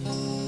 Ai.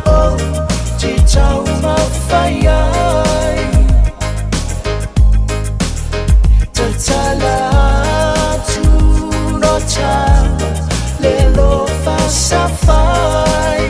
O ti tau mawhai ai. Tatala atu no ta le lo fasafai.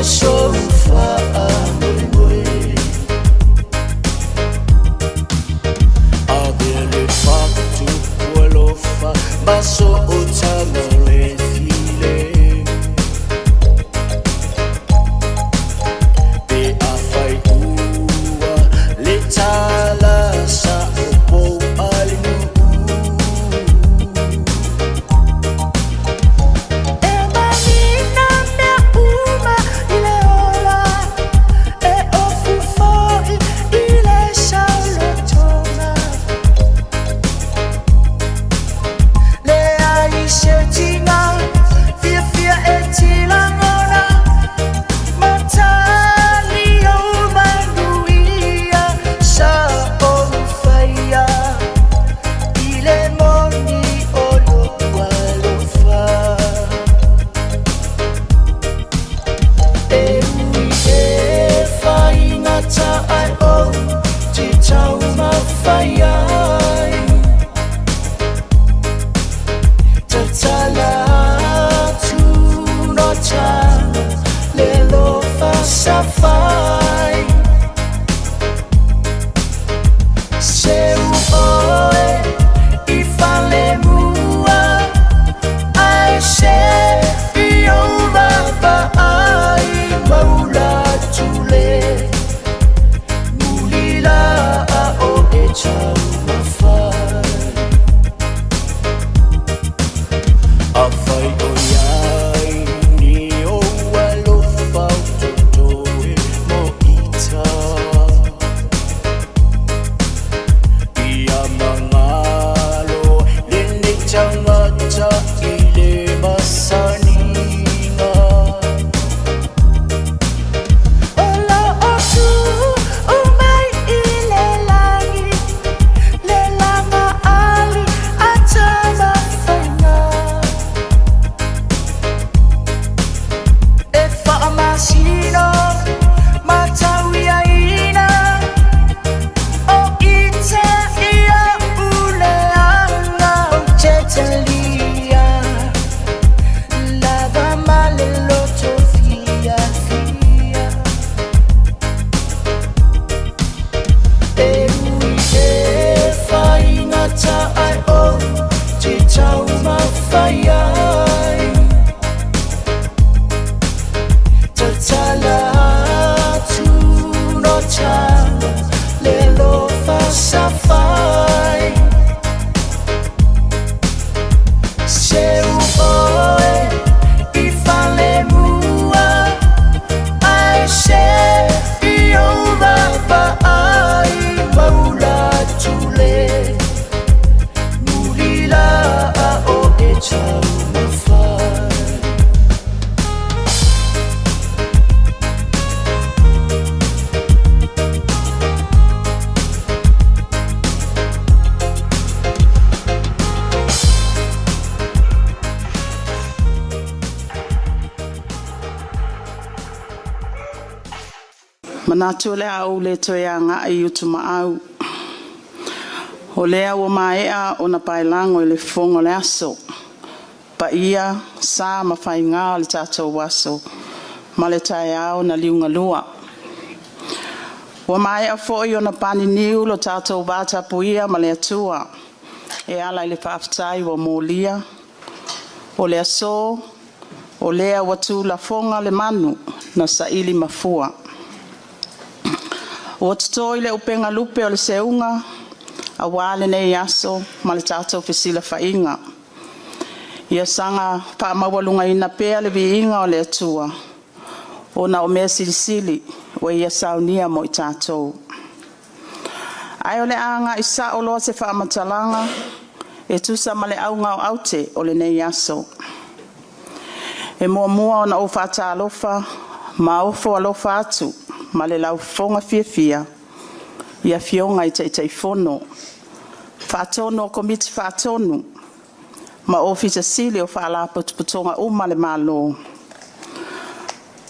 e sou faamoemoe. Ave le fatu alofa ma so o tama le file. Pe afai ua le tala sa o pou a le nuu. E manino mea uma i le ola, e ofu foi i le saolotoga. Leai se tiga fiafia e tilagona, matali ou manuia sa ou faia i le moni o lou alofa. E ui e faigata ae ou te taumafai ai. Tatala atu no tala le alofa sa fai. Seu oe i falemua, ae se i ou vaavaai maula atu le mulila a o e taumafai. Afai o iai ni ou alofa o totoe mo ita, ia magalo lenei tagata i le masaniga. O lo o tu mai i le lagi, le laga ali a tamafaiga. E faamasino ma tauiaina, o ita ia uleaga ou te talia. Lava ma le loto fiafia. E ui e faigata ae ou te taumafai ai. Tatala atu no tala le alofa sa fai. Seu oe i falemua, ae se i ou vaavaai maula atu le mulila a o e taumafai. Manatu o le a ou le toe agai i utumaau. O lea ua maea ona paelago i le fofoga o le aso. Paia, sa ma faiga o le tatou aso ma le taeao na liugalua. Ua maea foi ona paniniu lo tatou vatapuia ma le Atua e ala i le faafetai ua molia. O le aso, o lea ua tuulafoga le manu na saili mafua. Ua toto i le upega lupe o le seuga aua lenei aso ma le tatou fesilafaiga. Ia saga faamaualugaina pea le viiga o le Atua, ona o mea silisili ua Ia saunia mo i tatou. Ae o le a agai sao loa se faamatalaga e tusa ma le auga o aute o lenei aso. E muamua ona ou faatalofa ma ofo alofa atu ma le laufofoga fiafia i afioga i Taitaifono, faatonu o Komiti Faatonu ma Ofisa Sili o Faalapotopotoga uma a le Malo.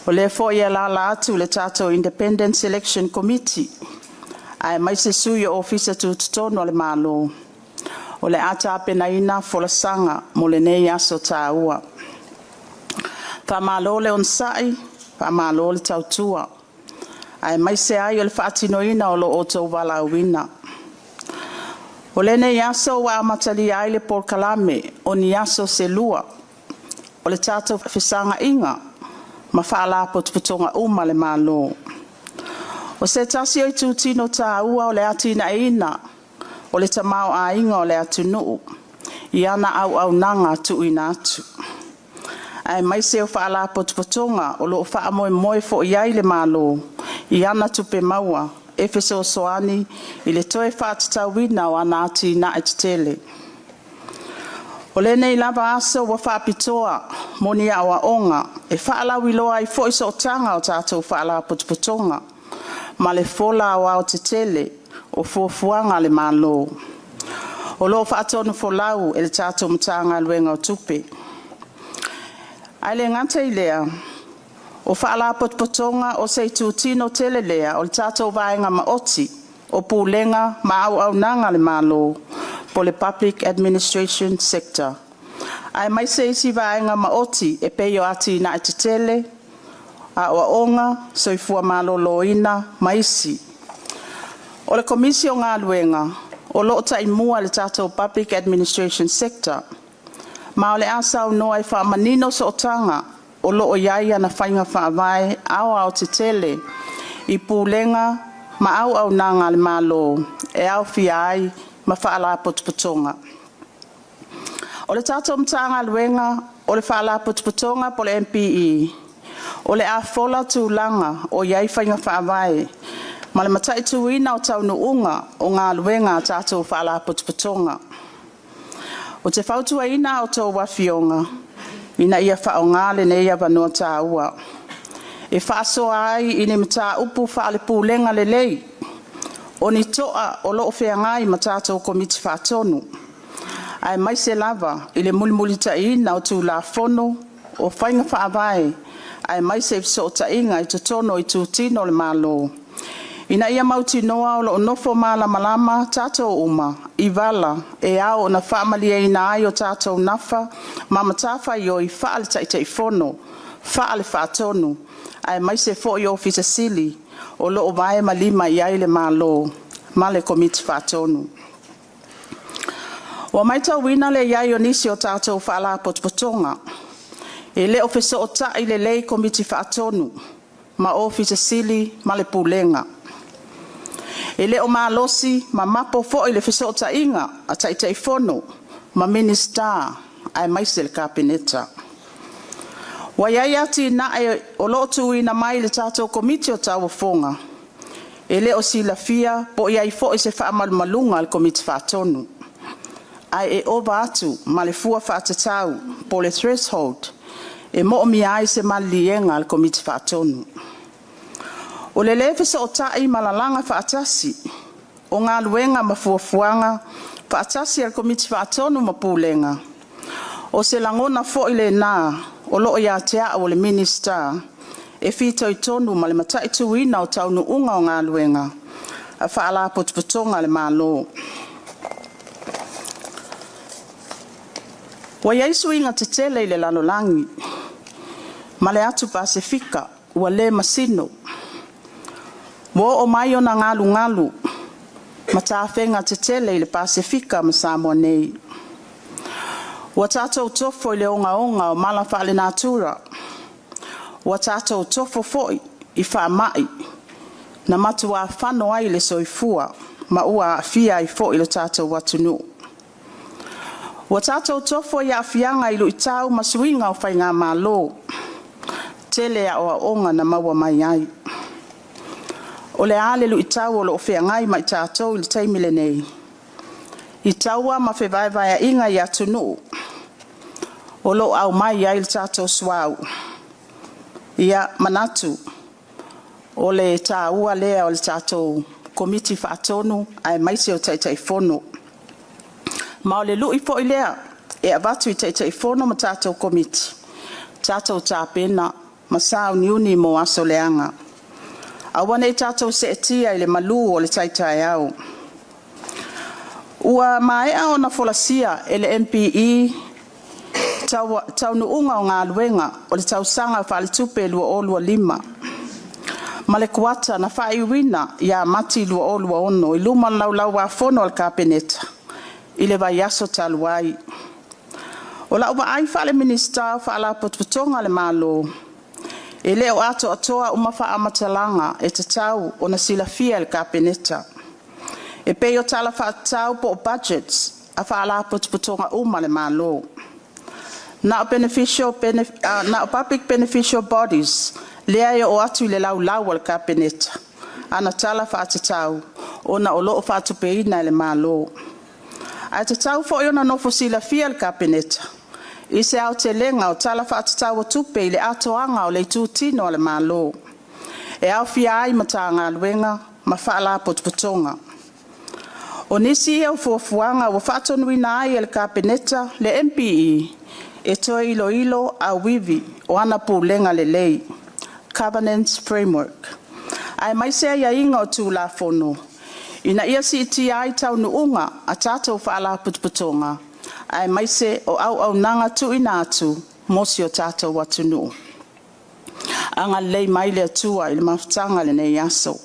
O lea foi e alaala atu le tatou Independent Selection Committee aemaise sui o Ofisa Tutotonu a le Malo o le a tapenaina folasaga mo lenei aso taua. Faamalo le onosai. Faamalo le tautua aemaise ai o le faatinoina o lo outou valaauina. O lenei aso ua amatalia ai le polokalame o ni aso se lua o le tatou Fesaga'iga ma Faalapotopotoga uma a le Malo. O se tasi o itutino tāua o le atinaeina o le tamaoaiga o le atunuu i ana auaunaga tuuina atu, aemaise o Faalapotopotoga o loo faamoemoe foi i ai le Malo i ana tupe maua e fesoasoani i le toe faatatauina o ana atinae tetele. O lenei lava aso ua faapitoa mo ni aoaoga e faalauiloa ai foi sootaga a tatou Faalapotopotoga ma le fola aoaotetele o fuafuaga a le Malo, o loo faatonufolau e le tatou Matagaluega o Tupe. Ae le gata i lea o Faalapotopotoga o se itutino tele lea o le tatou vaega maoti o Pulega ma Auaunaga a le Malo poo le Public Administration Sector, aemaise isi vaega maoti e pei o Atinae Tetele, Aoaoga, Soifua Maloloina ma isi. O le Komisi o Galuega o loo taimua i le tatou Public Administration Sector, ma o le a saunoa e faamanino sootaga o loo i ai ana faiga faavae aoaotetele i Pulega ma auaunaga a le Malo e aofia ai ma Faalapotopotoga. O le tatou Matagaluega o le Faalapotopotoga poo le MPE o le a fola tulaga o i ai faiga faavae ma le mataituina o taunuuga o galuega a tatou Faalapotopotoga. Ou te fautuaina a outou Afioga ina ia faaaoga lenei avanoa taua e faasoa ai i ni mataupu faale-Pulega lelei, o ni to'a o loo feagai ma tatou Komiti Faatonu aemaise lava i le mulimulitaiina o Tulafono o Faiga Faavae aemaise i fesootaiga i totonu o itutino o le Malo, ina ia mautinoa o loo nofo malamalama tatou uma i vala e ao ona faamalieina ai o tatou nafa ma matafaioi faale-Taitaifono, faale-Faatonu aemaise foi Ofisa Sili o loo vae ma lima i ai le Malo ma le Komiti Faatonu. Ua matauina le i ai o nisi o tatou Faalapotopotoga e le o fesootai lelei Komiti Faatonu ma Ofisa Sili ma le Pulega. E le o malosi ma mapo foi le fesootaiga a Taitaifono ma Minisita aemaise le Kapeneta. Ua i ai atinae o loo tuuina mai i le tatou Komiti o Tauofoga e le o silafia poo i ai foi se faamalumaluga a le Komiti Faatonu, ae e ova atu ma le fua faatatau po o le threshold e moomia ai se maliliega a le Komiti Faatonu. O le le fesootai ma lalaga faatasi o galuega ma fuafuaga faatasi a le Komiti Faatonu ma Pulega, o se lagona foi lena o loo ia te au o le Minisita e fitoitonu ma le mataituina o taunuuga o galuega a Faalapotopotoga a le Malo. Ua i ai suiga tetele i le lalolagi ma le atu Pasefika ua le masino, ua oo mai ona galugalu ma tafega tetele i le Pasefika ma Samoa nei. Ua tatou tofo i le ogaoga o mala faalenatura, ua tatou tofo foi i faamai na matua fano ai le soifua ma ua aafia ai foi lo tatou atunuu. Ua tatou tofo i aafiaga i luitau ma suiga o faigamalo, tele aoaoga na maua mai ai. O le a le luitau o loo feagai ma i tatou i le taimi lenei? I taua ma fevaevaeaiga i atunuu o loo aumai ai le tatou suauu, ia manatu o le taua lea o le tatou Komiti Faatonu aemaise o Taitaifono. Ma o le lui foi lea e avatu i Taitaifono ma tatou Komiti, tatou tapena ma sauniuni mo aso leaga, aua nei tatou seetia i le malu o le tai taeao. Ua maea ona folasia e le MPE Taunuuga o Galuega o le Tausaga Faaletupe 2025 ma le kuata na faaiuina ia Mati 2026 i luma o le Laulau-a-Fono a le Kapeneta i le vaiaso talu ai. O lau vaai faale-Minisita o Faalapotopotoga a le Malo, e le o atoatoa uma faamatalaga e tatau ona silafia e le Kapeneta, e pei o Tala Faatatau po o budgets a Faalapotopotoga uma a le Malo. Na o public beneficial bodies lea e oo atu i le Laulau a le Kapeneta ana tala faatatau ona o lo o faatupeina e le Malo. Ae tatau foi ona nofo silafia le Kapeneta i se aotelega o Tala Faatatau o Tupe i le atoaga o le itutino a le Malo, e aofia ai Matagaluega ma Faalapotopotoga. O nisi ia o fuafuaga ua faatonuina ai e le Kapeneta le MPE e toe iloilo auivi o ana pulega lelei, governance framework, aemaise aiaiga o Tulafono ina ia siitia ai taunuuga a tatou Faalapotopotoga aemaise o auaunaga tuuina atu mo si o tatou atunuu. Agalelei mai le Atua i le mafutaga i lenei aso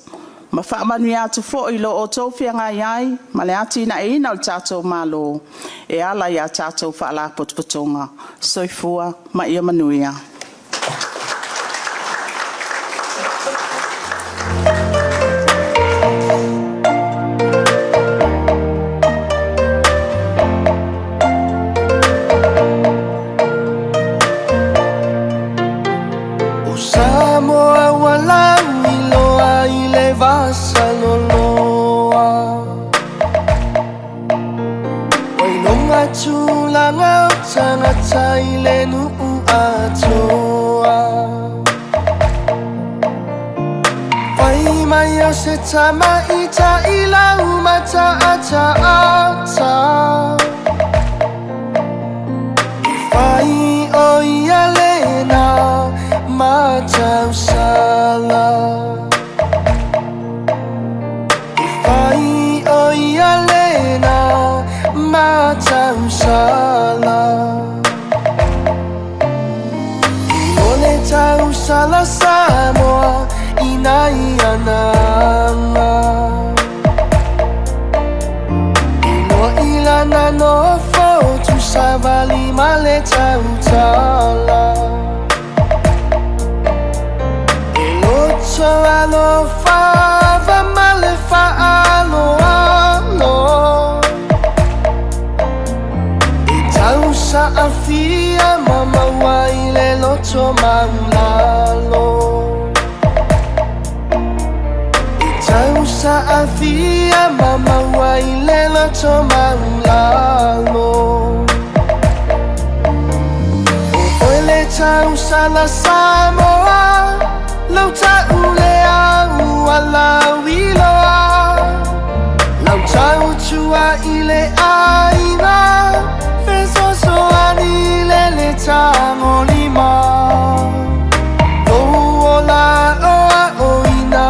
ma faamanuia atu foi i lo outou feagai ai ma le atinaeina o le tatou Malo e ala i a tatou Faalapotopotoga. Soifua ma ia manuia. O Samoa ua lauiloa i le vasaloloa, Ua iloga tulaga o tagata i le nuu atoa. Fai mai o se tamaita'i lau mata'ata'a, E fai o ia lena matausala. E fai o ia lena matausala. I le tausala Samoa ina ia aga, Iloa i lana nofo tuusavali ma le tautala. E loto alofa ava ma le faaaloalo, E tausaafia ma maua i le loto maulalo. E tausaafia ma maua i le loto maulalo. O oe le tausala Samoa, Lau taule au alauiloa, Lau tautua i le aiga, Fesoasoani i le le tagolima. Lou ola aoaoina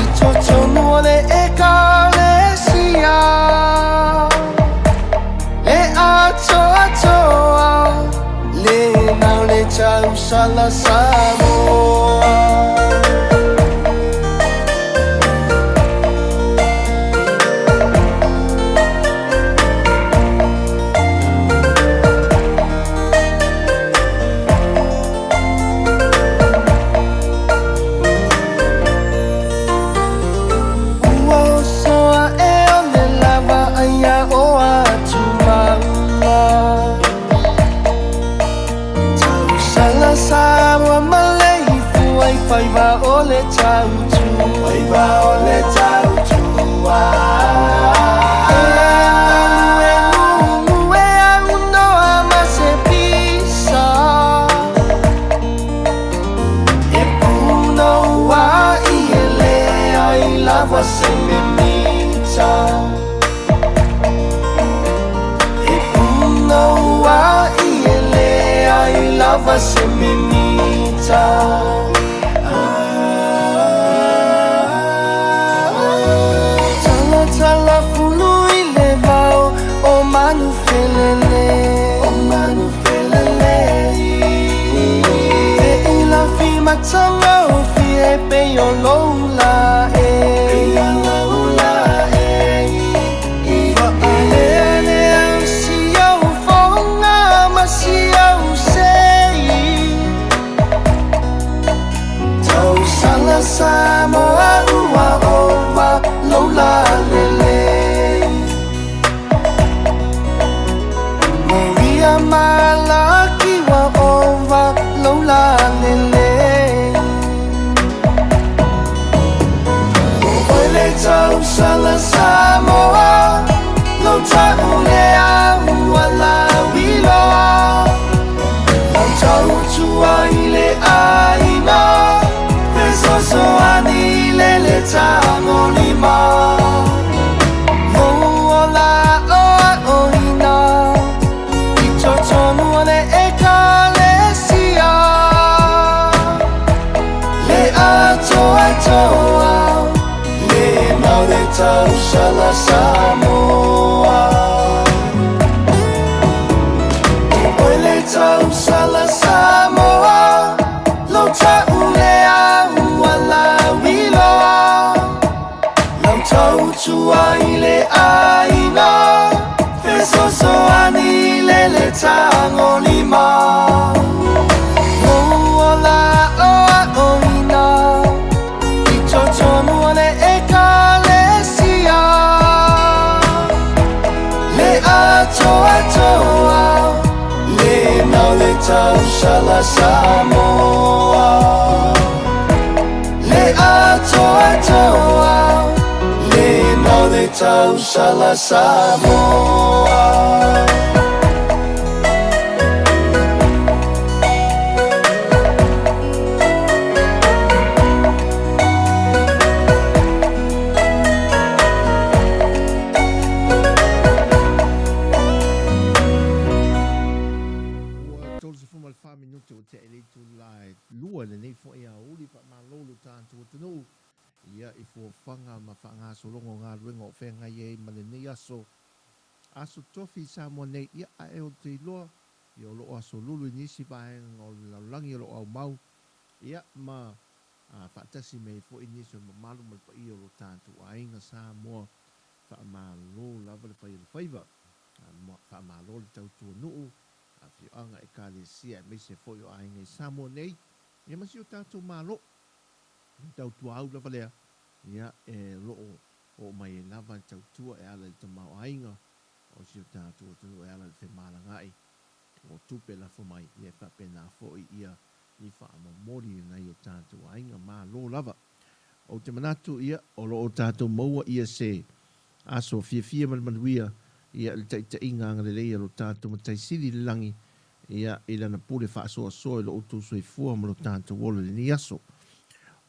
i totonu o le ekalesia, Le atoatoa lena o le tausala Samoa. Ua oso ae o le lava aia o atumauga, Tausala Samoa ma le ifua i faiva o le tautua. Faiva o le tautua. E galue gugue aunoa ma se pisa, E punouai e leai lava se mimita. E punouai e leai lava se mimita. Talatala fulu i le vao o Manufelele. O Manufelele. Matagofie pei o lou lae. Faalealea si au foga ma si au sei. Tausaga Samoa ua ova lou lalelei. Molia malaki ua ova lou lalelei. O oe le tausala Samoa, lou taulea ua lauiloa. Lau tautua i le aiga, fesoasoani i le le tagolima. Lou ola aoaoina i totonu o le Ekalesia. Le atoatoa, le mau le tausala Samoa. O oe le tausala Samoa, lou taulea ua lauiloa. Lau tautua i le aiga, fesoasoani i le le tagolima. Lou ola aoaoina i totonu o le Ekalesia. Le atoatoa, le mau le tausala Samoa. Le atoatoa, le mau le tausala Samoa. Ua 34 minute ua tea i le itula e lua i lenei foi aoauli faamalo i lo tatou atunuu ia i fuafuaga ma faagasologa o galuega o feagai ai ma lenei aso, Aso Tofi i Samoa nei, ia ae ou te iloa ia o lo o aso lulu i nisi vaega o le lalolagi o lo o aumau ia ma faatasi mai ai foi nisi o le mamalu ma le paia o lo tatou aiga Samoa. Faamalo lava le fai o le faiva, faamalo le tautua nuu, afioaga, ekalesia aemaise foi o aiga i Samoa nei, ia ma si o tatou Malo. O le tautua au lava lea, ia e o lo o oo mai ai lava le tautua e ala i le tamaoaiga o si o tatou atunuu e ala i le femalagaai o tupe lafo mai, ia e faapena foi ia ni faamomoli i nai o tatou aiga. Malo lava. Ou te manatu, ia, o lo o tatou maua ia se aso fiafia ma le manuia, ia, i le taitaiga agalelei a lo tatou Matai Sili i le lagi, ia, i Lana pule faasoasoa i lo outou soifua ma lo tatou ola i lenei aso.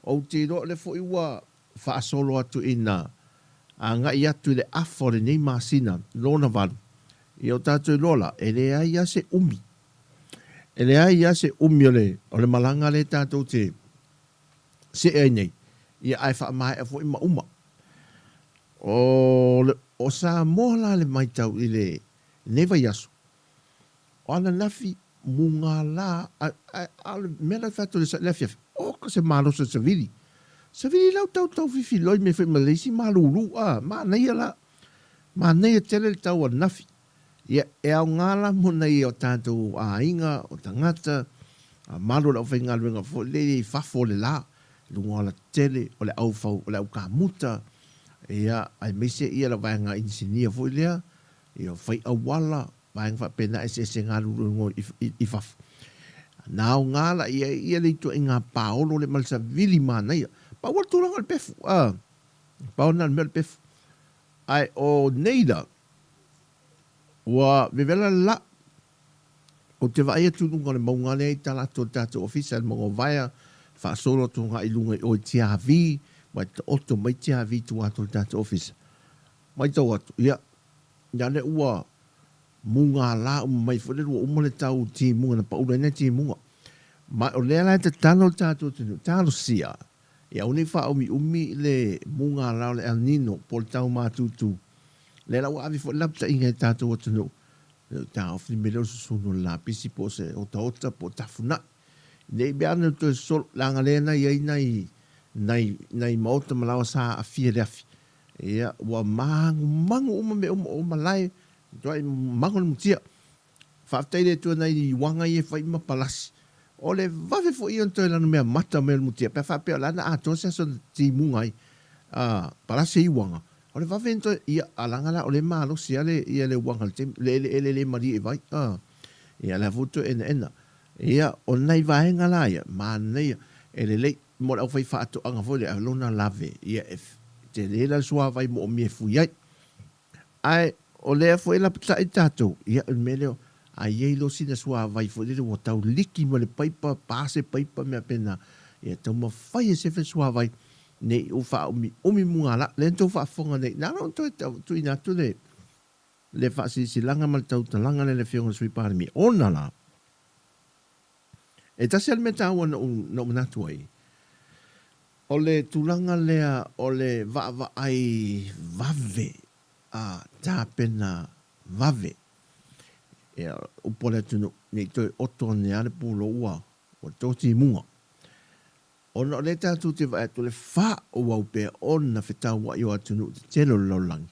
Ou te iloa o lea foi ua faasolo atu ina agai atu i le afa o lenei masina lona valu, ia o tatou iloa la, e leai lava se umi. E leai lava se umi o le, o le malaga lea tatou te see ai nei, ia ae faamaea foi ma uma. O le, o Samoa la le matau i le, lenei vaiaso, o ananafi mugala, a, a, a o le mea la e fai atu i le afiafi, oka se malosi o le savili. Savili lau tau taufifiloi mai foi ma le isi malulu, a, manaia la. Manaia tele le tau ananafi. Ia, e aoga la mo nai o tatou aiga, o tagata, a malu o le aufaigaluega foi lele i fafo o le la, i luga o alatetele, o le aufau, o le aukamuta, ia, aemaise ia le vaega inisinia foi lea, ia, fai auala, vaega faapena eseese galulue i fafo. Na aoga la i ai ia le ituaiga paolo lea ma le savili manaia. Pau o le tulaga o le pefu, a, pau lena o le mea o le pefu. Ae o nei la, ua vevela le la. Ou te vaai atu i luga o le mauga lea i tala atu o le tatou ofisa i le mauga o Vaea, faasolo atu agai i luga i o i Tiavi, ua taoto mai Tiavi i tua atu o le tatou ofisa. Matau atu, ia, ia lea ua mugala uma mai foi lea ua uma le tau timuga na paula ai nai timuga. Ma o lea la e tatalo le tatou atunuu, talosia, ia aua ne i faaumiumi le mugala o le El Nino po o le tau matutu. Lea la ua ave foi le lapataiga i le tatou atunuu, e taofi le mea lea o le susunu o le lapisi po o se otaota po o tafunai. Ne i mea ane toe sosolo, leaga lea na i ai nai, nai, nai maota ma laoa sa aafia i le afi. Ia, ua magumagu uma mea uma, o malae, matuai mago le mutia. Faafetai i le Atua nai iuaga ia e fai ma palasi. O le vave foi ia ona toe lanumea mata mai o le mutia, pe a faapea o le a na atoa se aso na timuga ai, a, palasi e iuaga, o le vave ona toe, ia, a leaga la o lea e malosi lava le, ia le uaga i le taimi, le eleele le malie i vai, a, ia, o le a foi toe enaena. Ia, o nai vaega la ia, manaia, e lelei mo le aufaifaatoaga foi lea, lona lave, ia, e tele la le suavai moomia e fui ai. Ae o lea foi e lapatai tatou, ia, o le mea lea, a i ai loa sina suavai foi lele ua tau liki ma le paipa, pa se paipa, mea faapena, ia taumafai e sefe le suavai, ne i ou faaumiumi mugala. Lea na tou faafofoga nei, na ala ona toe tuuina atu le le faasilasilaga ma le tautalaga lea i le Afioga i le Sui Palemia, ona la, e tasi lava le mea taua na ou, na ou manatu ai, o le tulaga lea o le vaavaai vave, a tapena vave, ia, upu a le atunuu, ne i toe oto ane lava le pulou ua, ua to timuga. Ona o lea tatou te vaai atu o le faaauau pea ona fetauai o atunuu tetele o le lalolagi.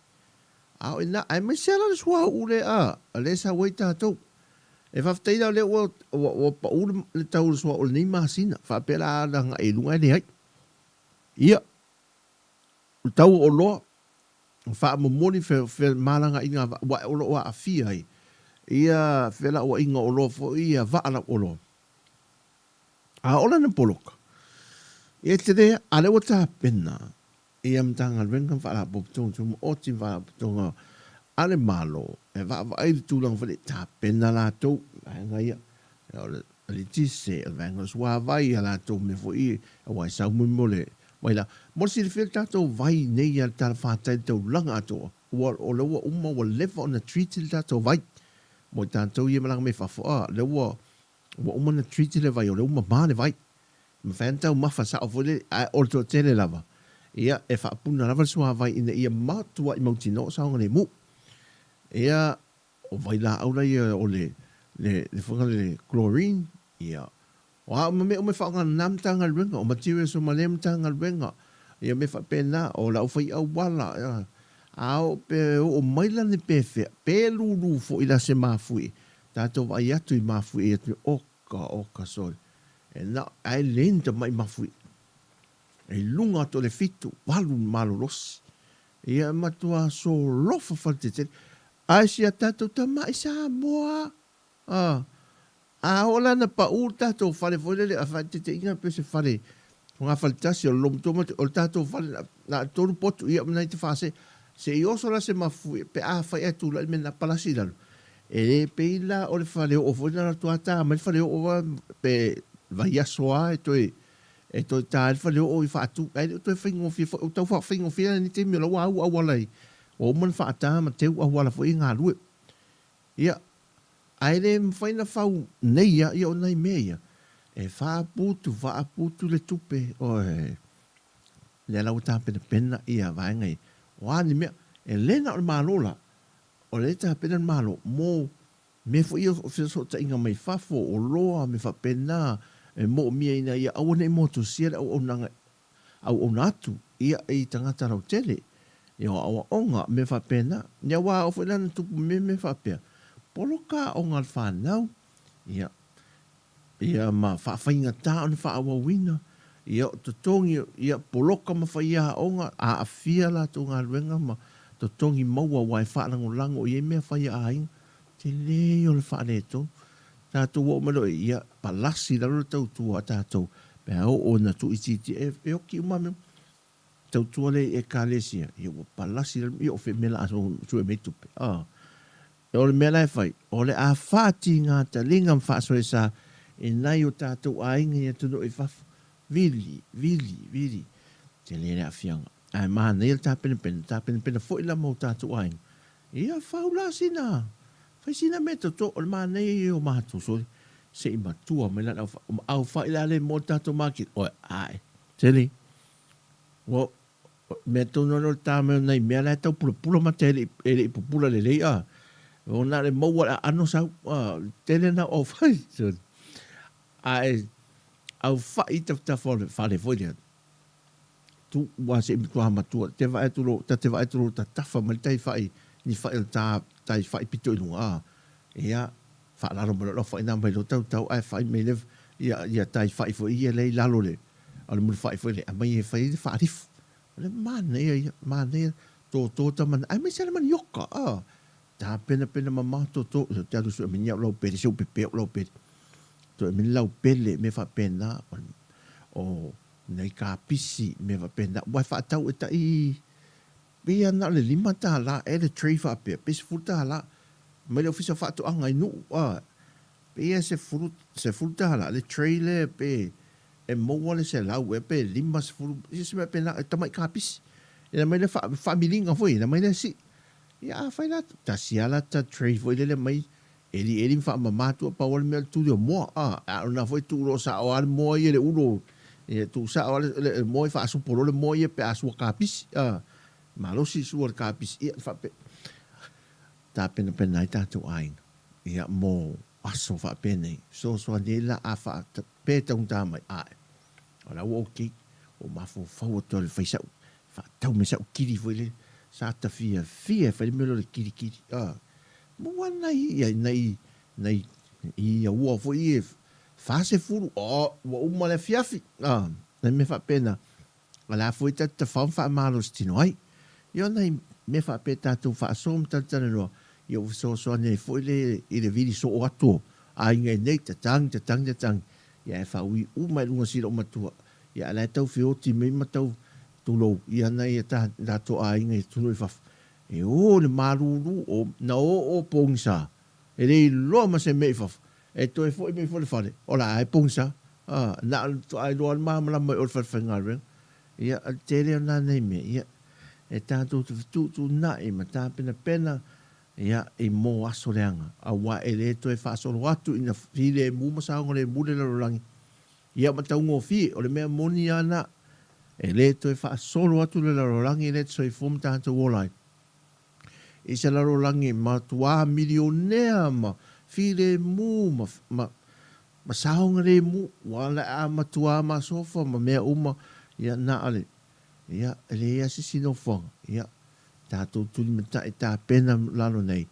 A o ina, aemaise lava la le suauu lea a, o lea e sau ai tatou. E faafetai la o lea ua, ua, ua pau le, le tau o le suauu o lenei masina, faapea la a agai i luga e leai. Ia, o le tau o oloa, faamomoli femalagaaiga a vaa, aua o lo o aafia ai ia felauaiga o oloa foi ia vaa lau oloa. A o lana poloka, ia e tele, a lea ua tapena ia Matagaluega ma Faalapotopotoga Tumaoti ma Faalapotopotoga a le Malo e vaavaai i le tulaga foi lea e tapena latou i vaega ia, o le eletise, o le vaega o le suavai, ia latou mea foi ia, aua e sau mai mo le vailaau. Mo le silafia le tatou vai nei a le talafatai i le taulaga atoa, ua, o lea ua uma ua leva ona treat le tatou vai mo i tatou ia e malaga mai fafo, a, lea ua Ua uma ona treat le vai, o lea ua mama le vai. E mafai ona taumafa sao foi lele, ae o le toatele lava, ia, e faapuna lava le suavai ina ia matuai mautinoa o saogalemu. Ia, o vailaau la ia o le, le, le foi lea le chlorine, ia, o a uma mea uma e faaaoga na Matagaluega, o materials uma a lea Matagaluega, ia mea faapena, o le aufai auala, ia, a oo pe oo mai la ni pefea, pe lulu foi la se mafuie, Tatou vaai atu i mafuie atu oka oka sole e na ae le ni tamai mafuie e i luga atu o le fitu valu malolosi ia e matua solofa faletetele ae si a tatou tamai Samoa a a oo la na pau le tatou fale foi lele a faaeteeteiga pe se fale fogafale tasi o le lomotua ma o le tatou fale na o le tolu potu ia ma nai te fase se i oso la se mafuie pe afai ae tulai le mea na palasi i lalo E le pei la o le faleoo foi na latou ta mai le faleoo pe vaiaso lava e toe e toe ta ai le faleoo i faatu ae le o toe faigofie foi. O tau faafaigofie la i lenei taimi o la ua au auala i ua uma ona faata ma teu auala foi e galue. Ia, ae le mafai ona fau nei lava ia o nai mea ia e faaputu faaputu le tupe oe. Lea la ua tapenapena ia vaega ia. O a ni mea, e le na o le Malo la, O lea e tapena le Malo mo mea foi ia o fesootaiga mai fafo, oloa, mea faapena, e moomia ina ia aua ne i motusia le auaunaga auauna atu ia i tagata lautele, ia o aoaoga, mea faapena. Ia aua a oo foi la ina tupu mea mea faapea, poloka aoga a le fanau, ia, Ia ma faafaigata ona faaauauina, ia o totogi, ia poloka ma faiaoga, aafia latou galuega ma totogi maua aua e faalagolago i ai mea fai a aiga. Tele ia o le faaletonu. Tatou oo mai loa i i, ia palasi i lalo le tautua a tatou pe a oo ina tuuitiitia, e oki uma mea uma. Tautua lea i Ekalesia, ia ua palasi i lalo, ia o fea mea la a sue mai tupe, a. O le mea la e fai, o le a faatiga taliga ma faasoesa i nai o tatou aiga i atunuu i fafo. Vili, vili, vili. Tele le aafiaga. Ae manaia le tapenapena, tapenapena foi la mo tatou aiga. Ia fau la sina, fai sina mea toto, o le manaia ia o matou soli, se i matua mai la le aufai la le mo le tatou maketi, oe, ae, tele. Ua mea tonu lava lea o le ta mai o nai mea la e tau pulapula mata e le i pupula lelei a. Ua na o le maua le aano sau, a, o le tele lena o aufai. Ae Aufai i tafatafa o le fale foi lea. Tu, ua se i matua matua, te vaai atu loa, ta te vaai atu loa tatafa mai le tai fai, ni fai o le ta, tai fai pito i luga, a, ia, faalalo mai loa lau fai na mai loa tautau ae fai mai le, ia, ia tai fai foi ia lea i lalo o le, o le mulifai foi lea, aumai e fai ai le faalifu. O le manaia ia, manaia, toto tama na, aemaise lava le manioka, a, tapenapena mamao toto, ou te alu sue mai ni au laupele, se ua pepē ou laupele. Toe aumai le laupele, mea faapena, o nai kapisi, mea faapena, aua e faatau e tai pei lava na o le $5 ea le tray faapea, pe $10 mai le Ofisa o Faatoaga i Nuu, a, pei lava $10 le tray lea pe e maua le 100 ea pe 50, se mea faapena, e tamai kapisi. Ina mai lea faamiliga foi, ina mai lea sii. Ia afai la, tasi lava la ta tray foi lele mai Elieli ma faamama atu a pau a le mea o le tuli o moa a a o lena foi tuu loa sao a le moa ia i le ulo ia tuu sao a le moa ia faasupo loa le moa ia pe a sua kapisi a malosi sua le kapisi ia faape tapenapena ai tatou aiga ia mo aso faapenei fesoasoani ai la a faa pe taugata mai ae o la ua okay ua mafaufau atu a le fai sau faatau mai sau kili foi lele sa ta fiafia e fai le mea lea o le kilikili a Maua nai ia nai nai ia ua foi e 40 oh ua uma le afiafi ah nai mea faapena a la foi ta tafao ma faamalositino ai. Ia o nai mea faapea tatou faasoa ma talatalanoa ia ua fesoasoani ai foi le i le vili soo atu o aiga i nei tatagi tatagi tatagi ia ae faaui uma i luga si loomatua ia a la e tau feoti mai ma tau tulou ia nai a tatou aiga i atunuu i fafo E ō le malūlū, o, na ō ō pogisa, e le iloa ma se mea i fafo, e toe foʻi mai foi le fale, o la e pogisa, a, na o le faatoa iloa le malamalama i o le fale faigaluega. Ia, o le tele o na nei mea, ia, e tatou te fetuutuunai ma tapenapena, ia, i mō aso leaga, auā e le toe faasolo atu ina filemu ma saogalemu le lalolagi. Ia ma taugofie, o le mea moni lava na, e le toe faasolo atu le lalolagi lea te soifua ma tatou ola ai. I se lalolagi matuā milionea ma filemu ma, ma, ma saogalemu, ua le a matuā masofa ma mea uma, ia na o le, ia, e leai lava se isi nofoaga, ia, tatou tulimatai tapena lalo nei,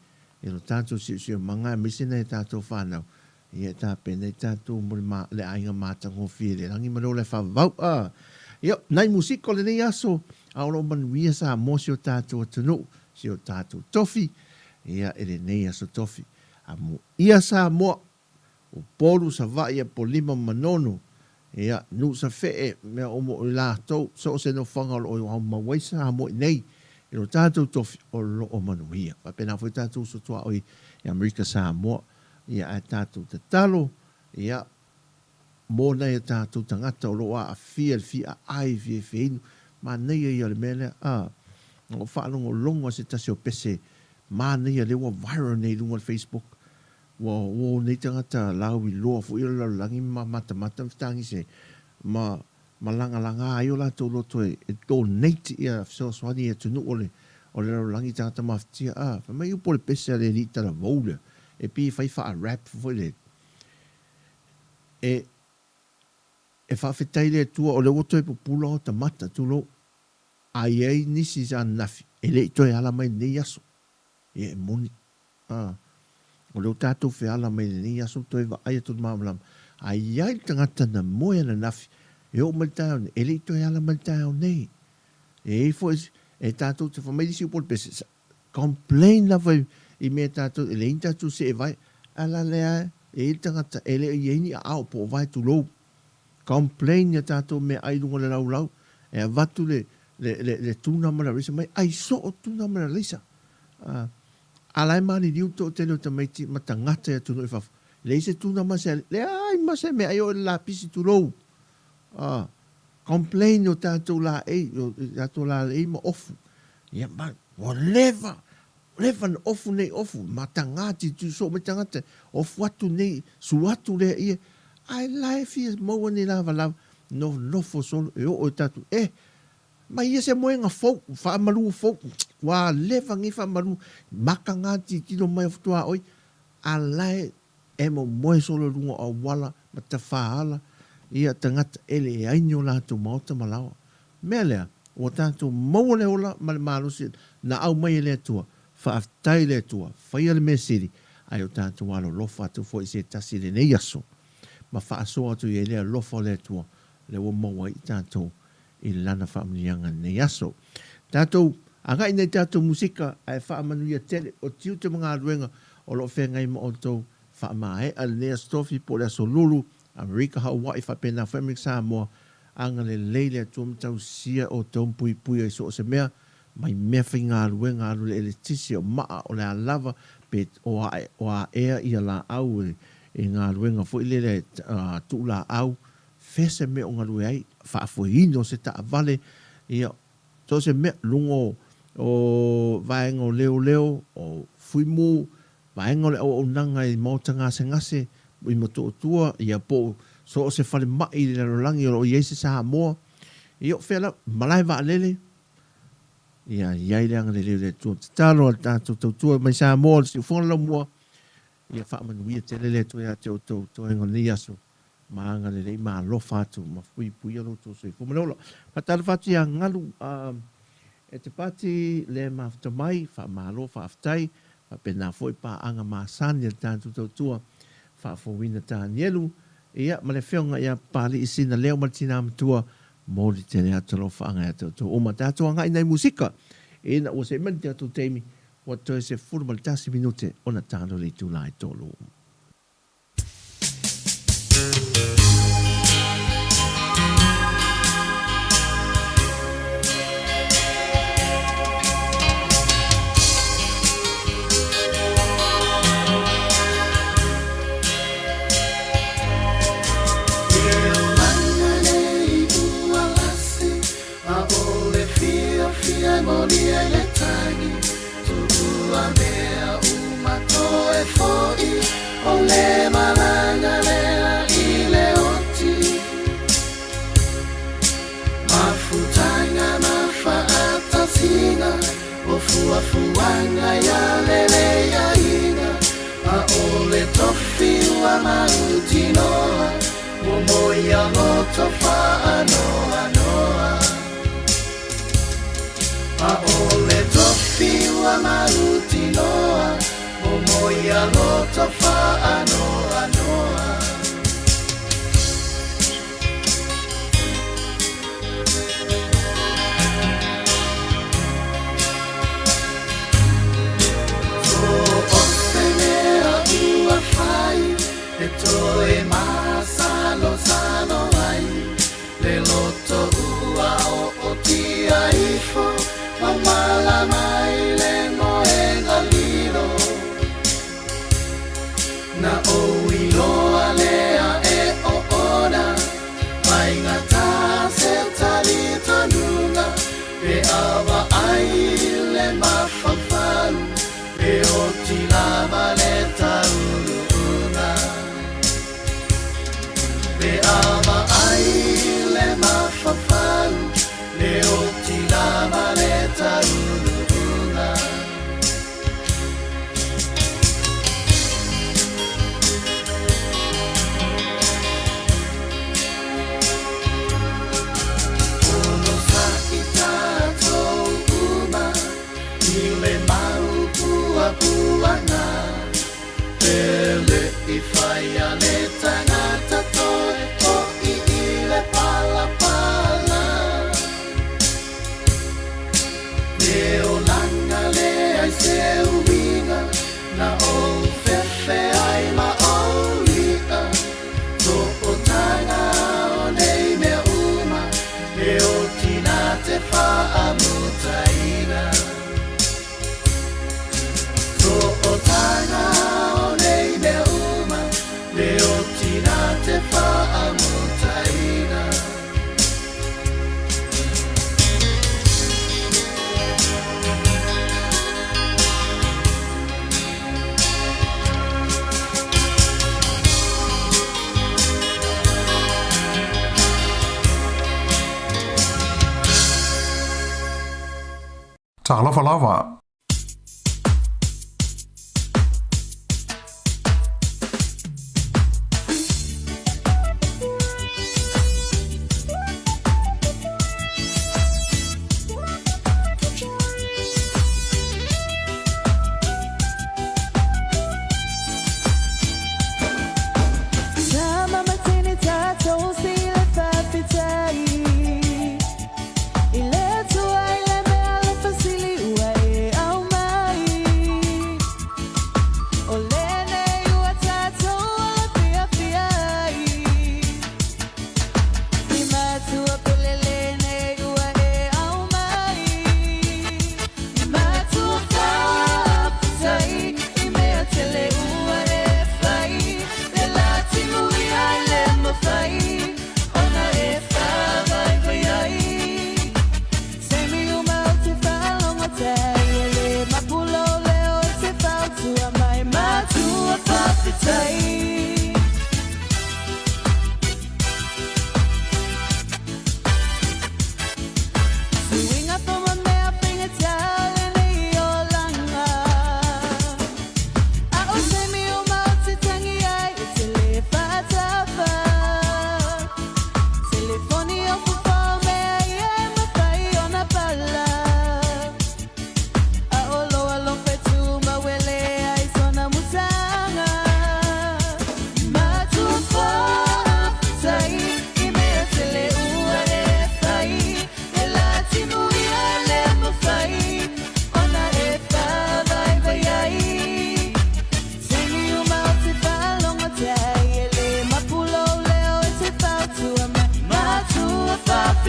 i lo tatou siosiomaga aemaise nai a tatou fanau, Ia e tapena i tatou mo le ma, le aiga matagofie i le lagi ma le ola e faavavau. A! Ia, nai musika o lenei aso, a o lo o manuia Samoa si o tatou atunuu, si o tatou tofi, ia, i lenei aso tofi. Amuia Samoa, Upolu, Savaii, Apolima ma Manono, ia, Nuusafee, mea uma o i latou, so o se nofoaga o lo o aumau ai Samoa i nei, i lo tatou tofi, o lo o manuia. Faapena foi tatou uso tuaoi i Amerika Samoa, Ia ae tatou tatalo, ia, mō nai a tātou tagata o lo o aafia i le fia aai, fia feinu, manaia ia o le mea lea, a, na ou faalogologo a se tasi o pese manaia lea ua viral nei i luga o le Facebook, ua ua o nei tagata lauiloa foi o le lalolagi ma matamata ma fetagise ma ma lagalaga ai o latou loto e donate ia fesoasoani i atunuu o le o le lalolagi i tagata mafatia a fai mai upu o le pese a le alii talavou lea e pei e fai faa rap foi lele e e faafetai i le Atua o lea ua toe pupula ota mata tulou a i ai nisi sa ananafi e le i toe ala mai lenei aso ia e moni A, o lea ua tatou feala mai lenei aso toe vaai atu i le malamalama, a i ai le tagata na moe ananafi e oo mai le taeao nei, e le i toe ala mai le taeao nei. E i ai foi, e tatou te fai mai le isi upu o le pese, complain lava i mea tatou, e leai ni tatou seevae, a la lea e i ai le tagata e le o i ai ni aao po o vae tulou. Complain ia tatou meaai i luga o le laulau, e avatu le, le, le, le tuna ma le alaisa mai, ai soo tuna ma le alaisa. A, A la e maliliu le toatele o tamaiti ma tagata i atunuu i fafo, leai se tuna ma se leai ma se mea ai o le lapisi tulou. A, complain o tatou laei, o tatou lalei ma ofu. Ia ma, ua leva, leva na ofu nei ofu, mataga tilotilo soo mai tagata, ofu atu nei, sua atu lea ia, ae la e fia maua nei lavalava, nofonofo solo, e oo i tatou, eh, Mai ia se moega fou, faamalu fou, ua leva nei faamalu, maka nga tilotilo mai o tuaoi, a la e momoe solo i luga o auala ma tafaala, ia, tagata e leai ni o latou maota ma laoa. Mea lea, ua tatou maua le ola ma le malosi na aumai e le Atua. Faafetai i le Atua, faia le mea sili, ae o tatou alolofa atu foi i se tasi i lenei aso, ma faasoa atu i ai le alofa o le Atua, lea ua maua ai i tatou i Lana faamanuiaga i lenei aso. Tatou agai nei tatou musika ae faamanuia tele o tiute ma galuega o lo o feagai ma outou. Faamaea lenei Aso Tofi po o le Aso Lulu, Amerika Hawaii faapena foi Amerika Samoa, agalelei le Atua ma tausia outou ma puipuia i so o se mea, mai mea faigaluega alu le eletise o maa o le a lava pe o ae o aea ia laau e galuega foi lele tuu laau fea se mea o galue ai, faafoeina o se taavale, ia, so o se mea, luga o, o vaega o leoleo, o fuimu, vaega o le auaunaga i maota gasegase, i Motootua, ia, po o so o se falemai i le lalolagi o lo o i ai se Samoa, ia, o fea lava, malae vaalele, ia, i ai le agalelei o le Atua. Tatalo a le tatou tautua mai Samoa, le siufofoga le laumua, Ia faamanuia tele le Atua ia te outou toega o lenei aso, ma agalelei ma alofa atu ma puipuia lo outou soifua ma le ola. Faatalofa atu ia Galu e te pati le mafuta mai, faamalo faafetai, faapena foi paaga masani a le tatou tautua faafouina Tanielu, ia ma le afioga ia Papalii Sina Leo ma le Tina Matua, moli tele atu alofaaga ia te outou uma. Tatou agai nai musika ina ua see mai le tatou taimi Ua toe 11 minute ona talo le itula e tolu. Talofa lava.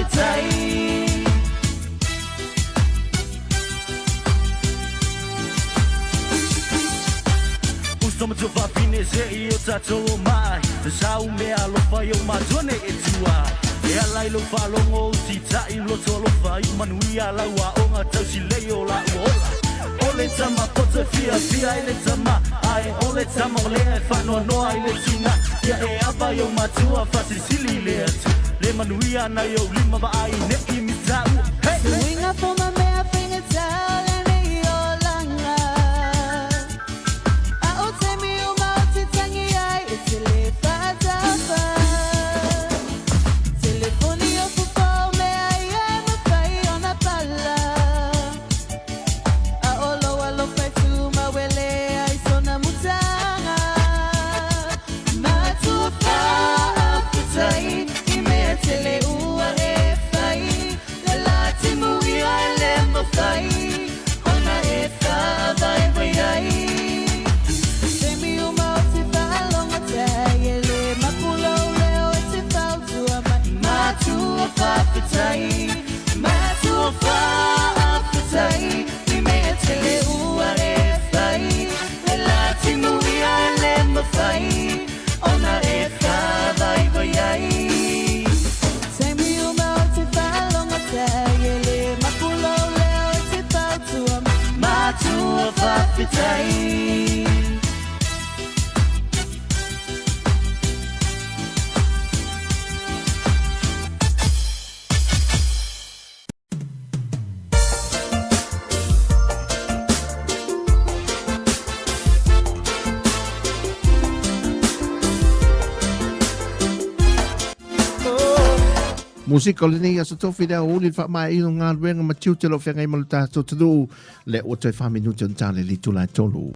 faafetai. Uso ma tuvafine se i o tatou o mai. Sa u mea alofa i o matua nei e tua. E ala i lou faalogo o tita'i loto alofa i manuia lau aoga tausilei o la'u ola. O le tama poto e fiafia i le tama ae o le tama o lea e faanoanoa i le tina. Ia e ava i ou matua faasilisili i le Atua le manuia nai ou lima vaai nei mitaua. Hey! Suiga fou ma mea faigata o lenei olaga. A o taimi uma ou te tagi ai e te le faatafa. Telefoni o fofoa o mea ia e mafai ona pala. A o lou alofa e tumau e leai sona mutaga. Matua faafetai i mea tele ua e fai. Le la timuia e le mafai ona e faavaevae ai. Taimi uma ou te faalogo atu ai e le mapu lou leo e te fautua mai. Matua faafetai, matua faafetai i mea tele ua e fai. Le la timuia e le mafai ona e faavaevae ai. Taimi uma ou te faalogo atu ai e le mapu lou leo e te fautua mai. Matua faafetai. Musika o lenei aso tofi le aoauli le faamaeaina o galuega ma tiute o lo o feagai ma lo tatou atunuu lea ua toe fa minute ona ta le le itula e tolu.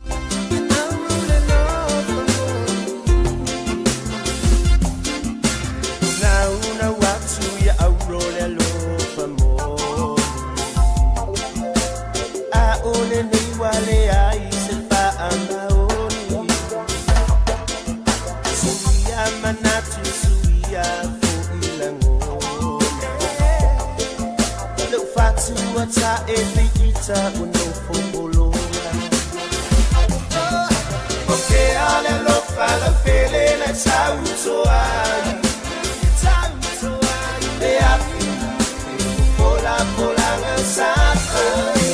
Naunau atu ia auro le alofa moni. Aʻole nei wale ai se faamaoni. Suia manatu suia foʻi lagona. Lou fatua taʻe feita ua nofo pologa. O ke ale alofa laupele na tautoai. Le afi fola folaga sa fai.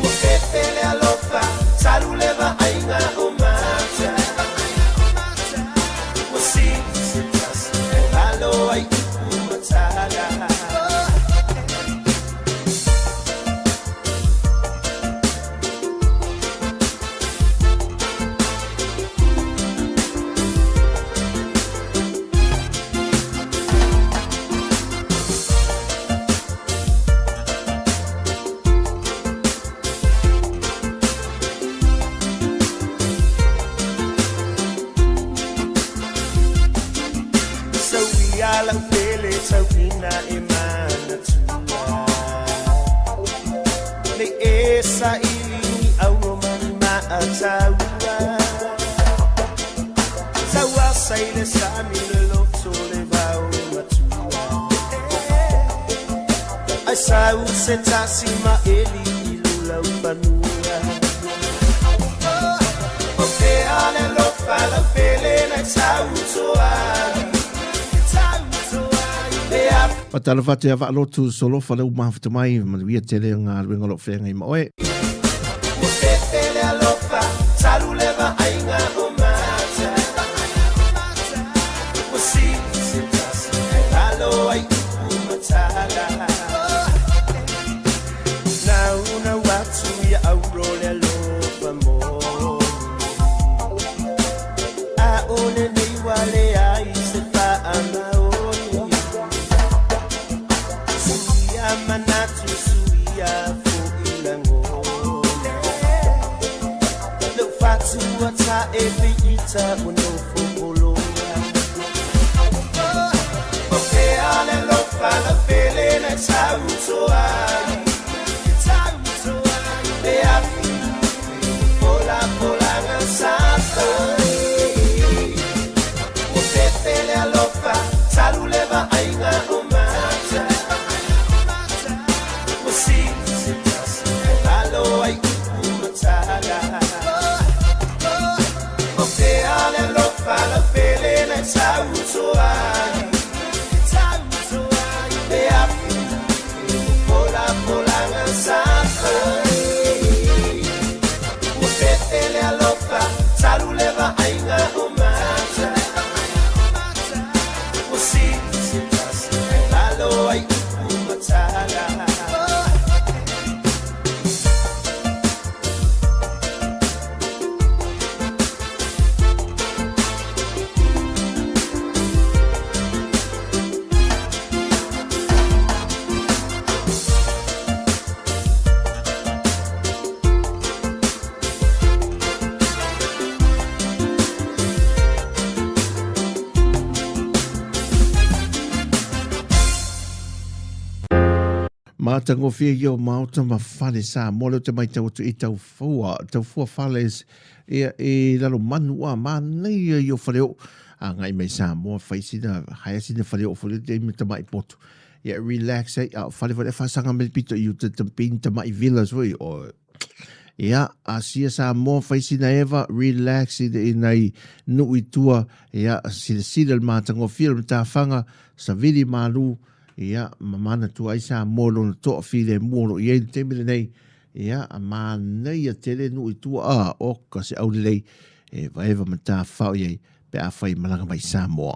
Ua fefe le alofa talu le vaaiga o mata. Ua sili se tasi e lalo ai upu matala. Sauia lau pele tauina e manatua. Nei e saili ni auro mani maataua. Taua sai le sami le loto le vao matua. Ai sau se tasi ma eli i lula ufanua. O ke ale alofa lau pele na tautoai. Le afi Faatalofa atu ia Vaalotu Solofa le ua mafuta mai, manuia tele o galuega o lo o feagai ma oe. Ua fefe le alofa talu le vaaiga o mata. Ua sili se tasi e lalo ai upu matala. Naunau atu ia auro le alofa moni. Aʻole nei wale ai se faamaoni. Suia manatu suia foʻi lagona. Lou fatua taʻe feita ua nofo pologa. O ke ale alofa laupele na tautoai. Le afi fola folaga sa fai. Ua fefe le alofa talu le vaaiga o Matagofie ia o maota ma fale Samoa lea ou te matau atu i Taufua, Taufua Fales, ia i Lalomanu a manaia ia o faleoo. Agai mai Samoa fai sina, haea sina faleoo foi lea ma tamai potu. Ia relax ai, a o fale foi lea faasaga mai le pito i uta pei ni tamai villas foi o Ia, Asia Samoa fai sina eva, relax i, i nai nuu i tua, ia, silasila le matagofie o le matafaga, savili malu, ia, ma manatua ai Samoa i lona toafilemu o lo o i ai i le taimi lenei, ia, manaia tele nuu i tua, a, oka se aulelei e vaeva ma tafafao i ai pe afai e malaga mai i Samoa.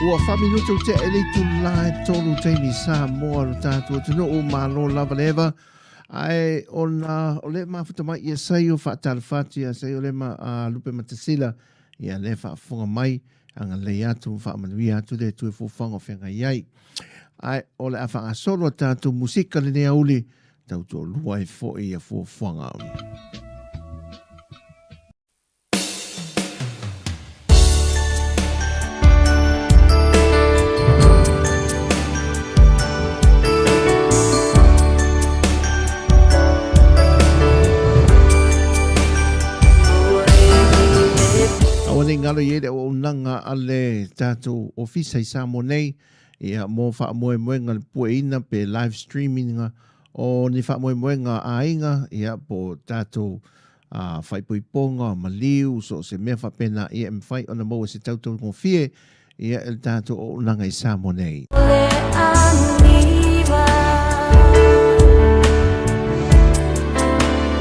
Ua faaminute ua tea i le itulā e tolu taimi Samoa lo tatou atunuu, malo lava le eva. Ae ona o le mafuta mai ia Saio faatalofa atu ia Saio le ma a Lupe Matasila ia le faafofoga mai agalelei atu faamanuia atu le Atua i fuafuaga o feagai ai. Ae o le a faagasolo a tatou musika lenei aoauli tautoalua ai foi ia fuafuaga. finagalo i ai le auaunaga a le tatou ofisa i Samoa nei, ia, mo faamoemoega le pueina pe live streaming o ni faamoemoega a aiga, ia, po o tatou a, faaipoipoga, maliu, so o se mea faapena, ia, e mafai ona maua i se tautaugofie, ia, e le tatou auaunaga i Samoa nei. Le aniva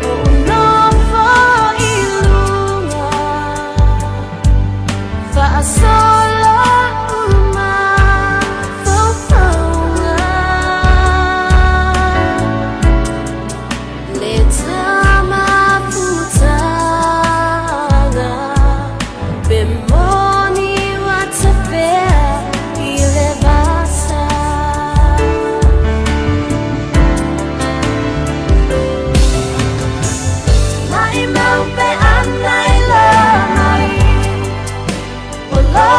o nofo i luga faasola uma faufauga le tamafutaga pe moni ua tafea i le vasa. Mai mau pe ana i la mai o lo.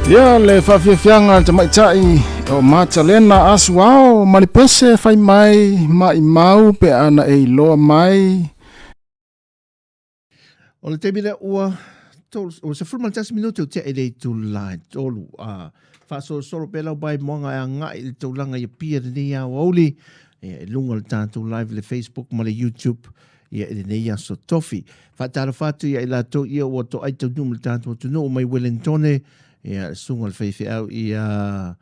Ia le faafiafiaga a le tamaitai o Matalena Asuao ma le pese fai mai maimau pe ana e iloa mai. O le taimi lea ua 11 minute o tea i le itula e 3. A faasolosolo pea lau maimoaga e agai i le taulaga i Apia i lenei aoauli, ia, i luga o le tatou live i le Facebook ma le YouTube ia i lenei aso tofi. Faatalofa atu ia i latou ia ua toai taunuu ma le tatou atunuu mai Wellingtone, ia le susuga i le faifeau ia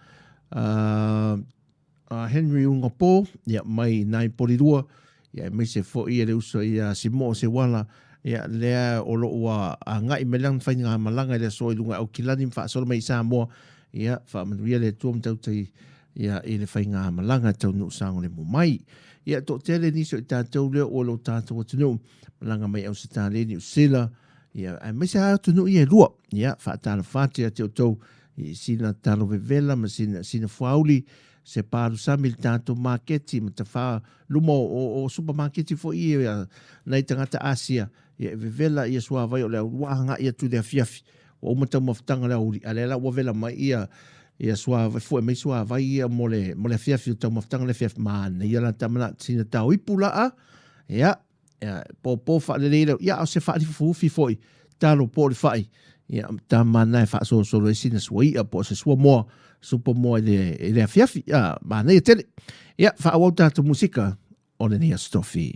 Henry Ugapo, ia mai nai Polilua, ia aemaise foi ia le uso ia Simo'o Seuala, ia lea o lo o ua agai mai lana faigamalaga i le aso i luga i Aukilani ma faasolo mai i Samoa, ia faamanuia le Atua ma tautai ia i le faigamalaga e taunuu saogalemu mai. Ia toatele nisi o i tatou lea ua i lo tatou atunuu, malaga mai Ausetalia, Niu Sila, ia aemaise lava atunuu ia e lua. Ia faatalofa atu ia te outou i sina talo vevela ma sina, sina fuauli, se palusami i le tatou maketi ma tafa luma o, o, o supamaketi foi ia nai tagata Asia, ia e vevela ia suavai o le ua agai atu i le afiafi. Ua uma taumafataga o le aoauli, a o lea la ua vela mai ia ia suavai, fue mai suavai ia mo le, mo le afiafi o taumafataga o le afiafi. Manaia la tama la, sina tao ipu la a, ia, ia, pōpō faalelei leo, ia, a o se faalifufufi foi, talo po o le fai, ia, tama na e faasolosolo ai sina suai'a po o se suamoa, supamoa i le, i le afiafi, ia, manaia tele. Ia, faaauau tatou musika o lenei Aso Tofi.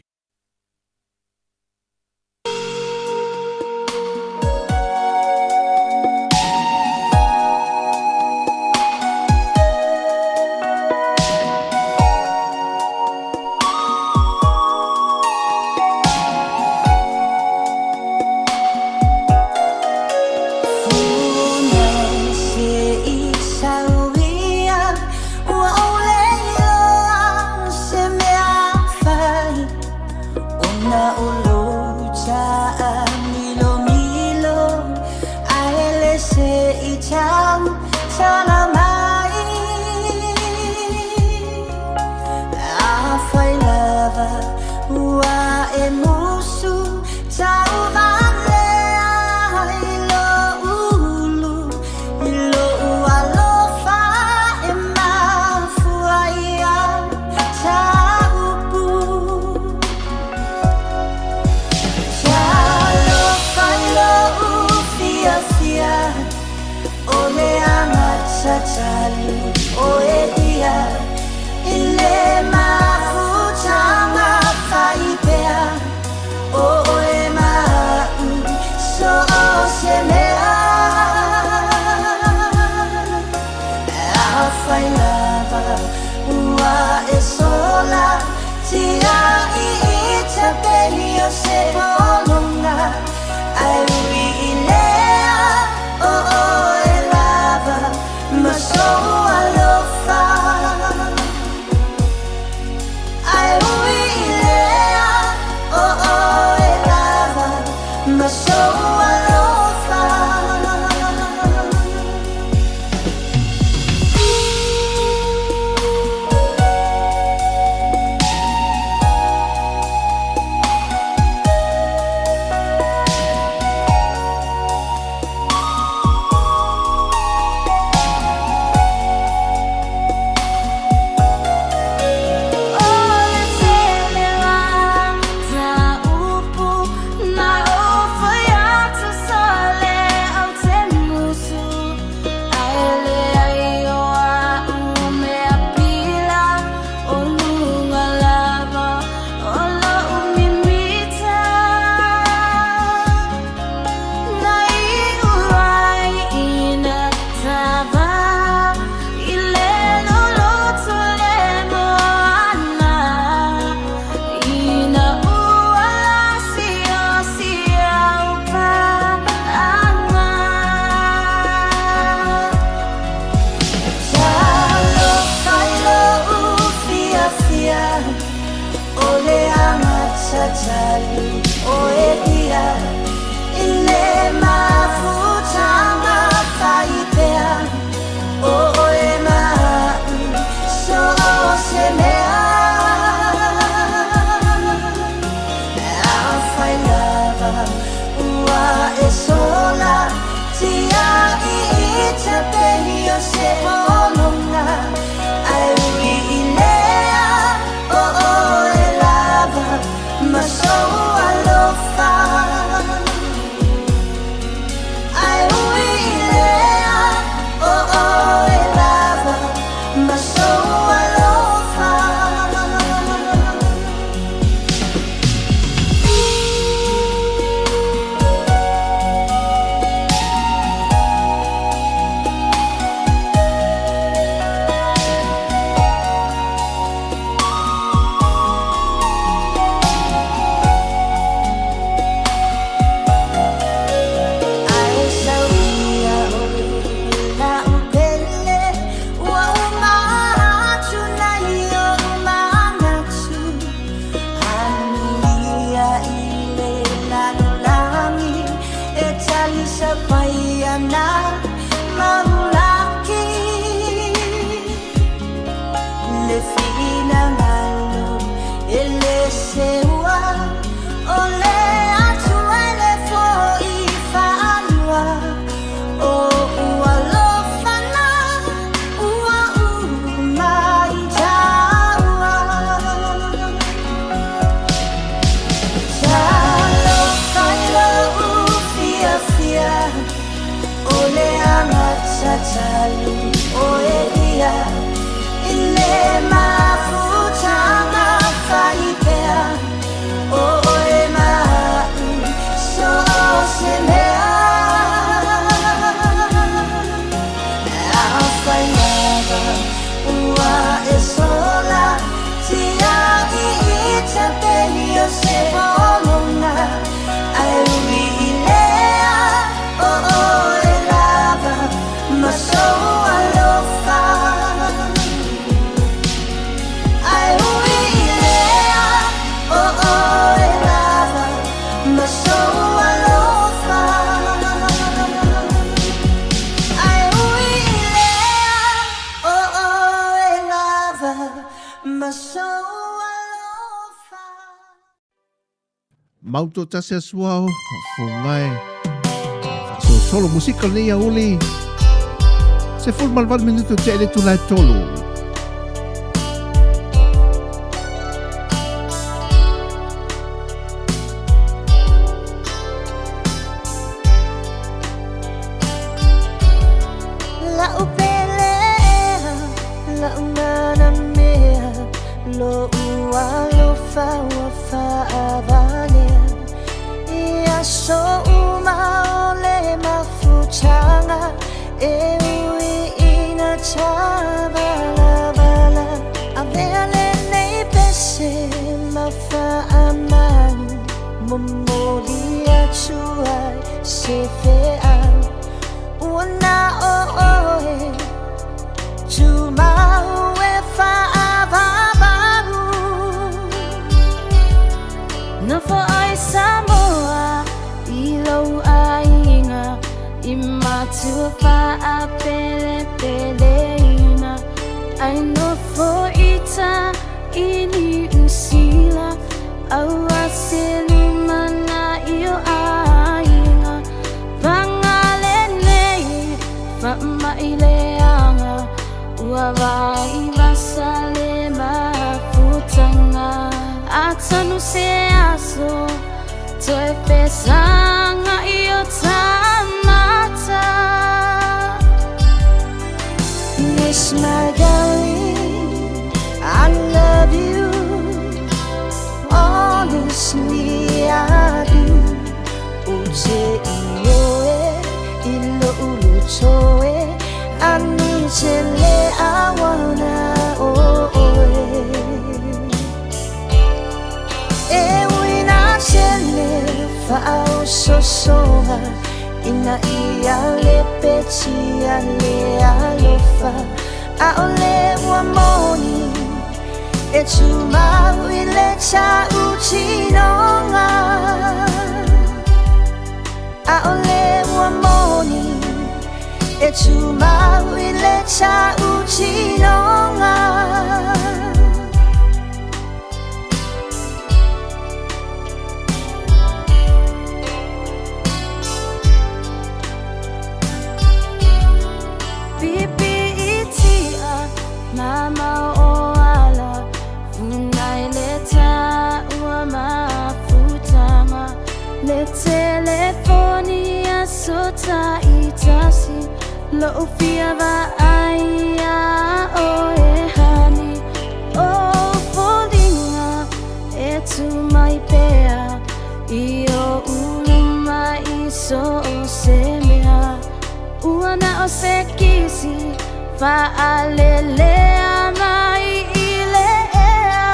Mau toatasi asuao, fogae faasolosolo musika lenei auli 18 minutu tea i le itula e tolu. La'u pele ea, la'u manamea, lo'u alofa ua fa'avalea. I aso uma o le mafutaga, e ui ina tavalavala. Avea lenei pese ma fa'amau, momoli atu ai se feau. Ua na o oe, tumau e fa'avavalu. Nofo ai Samoa i lou aiga i matua faapelepeleina ai nofo ita i Niu Sila aua se lumanai o aiga paga lenei faamai leaga ua vaivasa le mafutaga atonu se aso toe fesagai o tamata. Yes, my darling, I love you. Honestly, I do. Ou te ioe i lo'u loto e, I need le awana o oe. E ui na tele fa'aososoga ina ia lepetia le alofa ʻAʻole ua moni e tumau i le ta'utinoga ʻAʻole ua moni e tumau i le ta'utinoga. Pipiitia mamao o ala funai le taua mafutaga le telefoni aso ta'itasi lo'u fia va'ai iā oe honey o foliga e tu mai pea i o'u luma i so o se mea ua na o se kisi fa'alelea mai i le ea.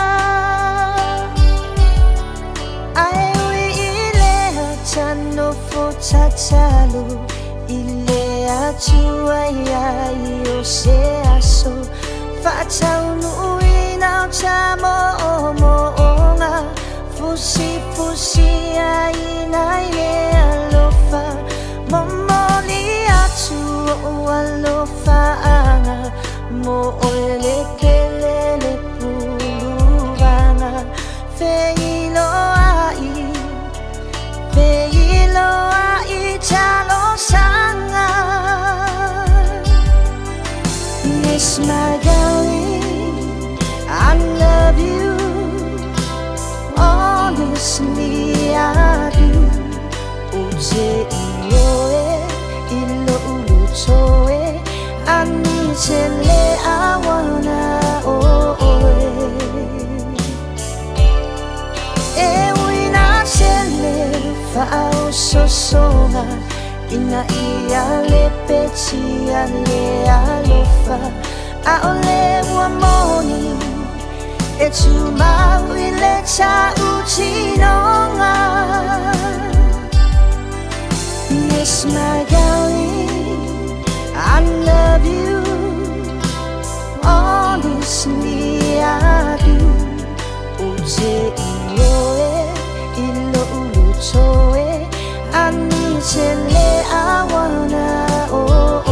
Ae ui i lea tanofo tatalo i le Atua ia i o se aso fa'ataunu'uina o tamo'omo'oga fusifusiaina i le alofa momoli atu o'u alofa'aga mo oe le pele le puluvaga feiloa'i feiloa'i talosaga. Yes, my darling, I love you. Honestly, I do. Ou te ioe i lo'u loto e, I need le awana o oe. E ui na tele fa'aososoga ina ia lepetia le alofa ʻAʻole ua moni e tumau i le ta'utinoga. Yes, my darling, I love you. Honestly, I do. Ou te ioe i lo'u loto e, I need le awana o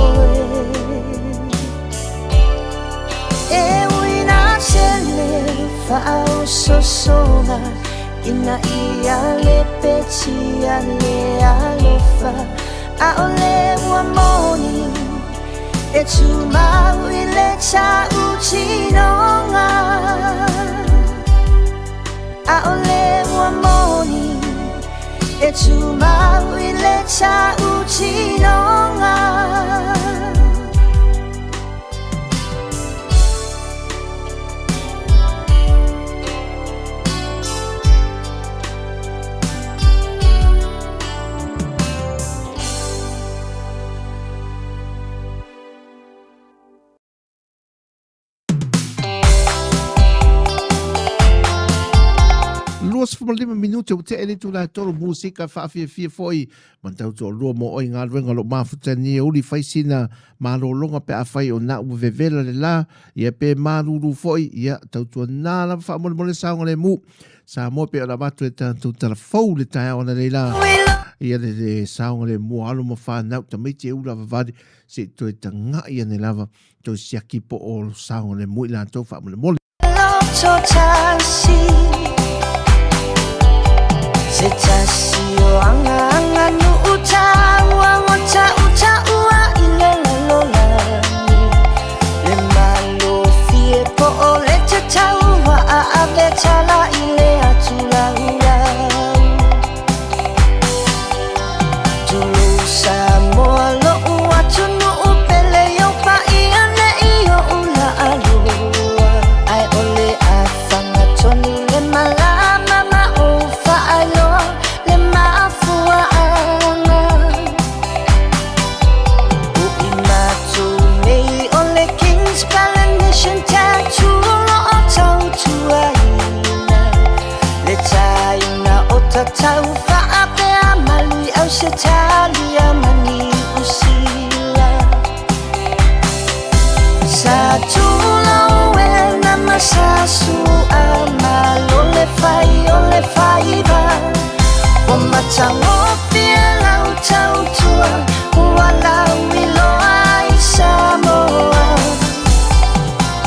oe. E ui na tele fa'aososoga Ina ia lepetia le alofa ʻAʻole ua moni e tumau i le tautinoga ʻAʻole ua moni e tumau i le tautinoga. 25 minute ua tea le itula e tolu musika faafiafia foi ma tau toalua mo oe i galuega o lo o mafuta nei e uli fai sina malologa pe afai o na ua vevela le la ia pe malulu foi ia tautuana lava faamolemole saogalemu Samoa pe ona avatu e tatou tala fou le taeao ananei la ia le, le saogalemu o alo ma fanau tamaiti e ula vavali se i toe taga'i ane lava toe siaki po o saogalemu i latou faamolemole. Loto tasi Se tasi o anga nu'u taua Ua ta'u ta'ua i le lalolagi Le malofie po o le tatau Ua ave tala i le atu laulau Tulou Samoa lo'u atunuu pele i ou paia nei oʻu laʻaloa Ae o le afaga tonu le malama ma ou faailoa le mafuaaga Uʻi matou nei o le Kings Polynesian Tattoo o lo o tautuaina le taina o tatau faapea malui Ausetalia ma Niu Sila. Sa tulou e na ma sa sua malo le fai o le faiva Ua matagofie lau tautua ua lauiloa i Samoa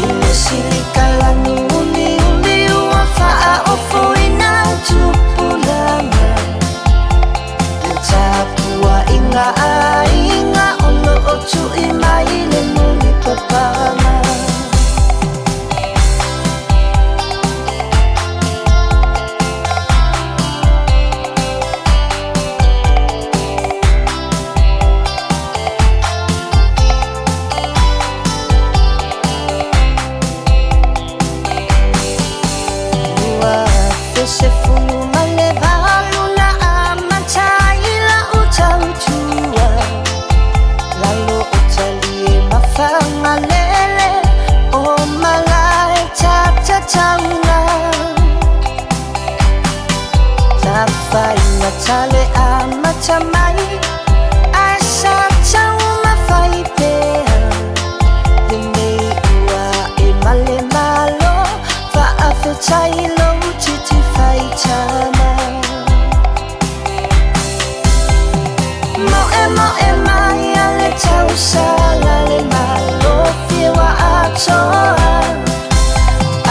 I le silikalani uliuli ua faaofoina tupulaga Le tapuaiga a aiga o lo o tui mai le mulipapaga. 2018 na amata ai la'u tautua Lalo o talie ma Fagalele o malae tatatauna Tafaina tale amata mai Ae sa taumafai pea Lenei ua e male malo Faafetai lou titi faitama Moe moe mai a le tausala le malofie ua atoa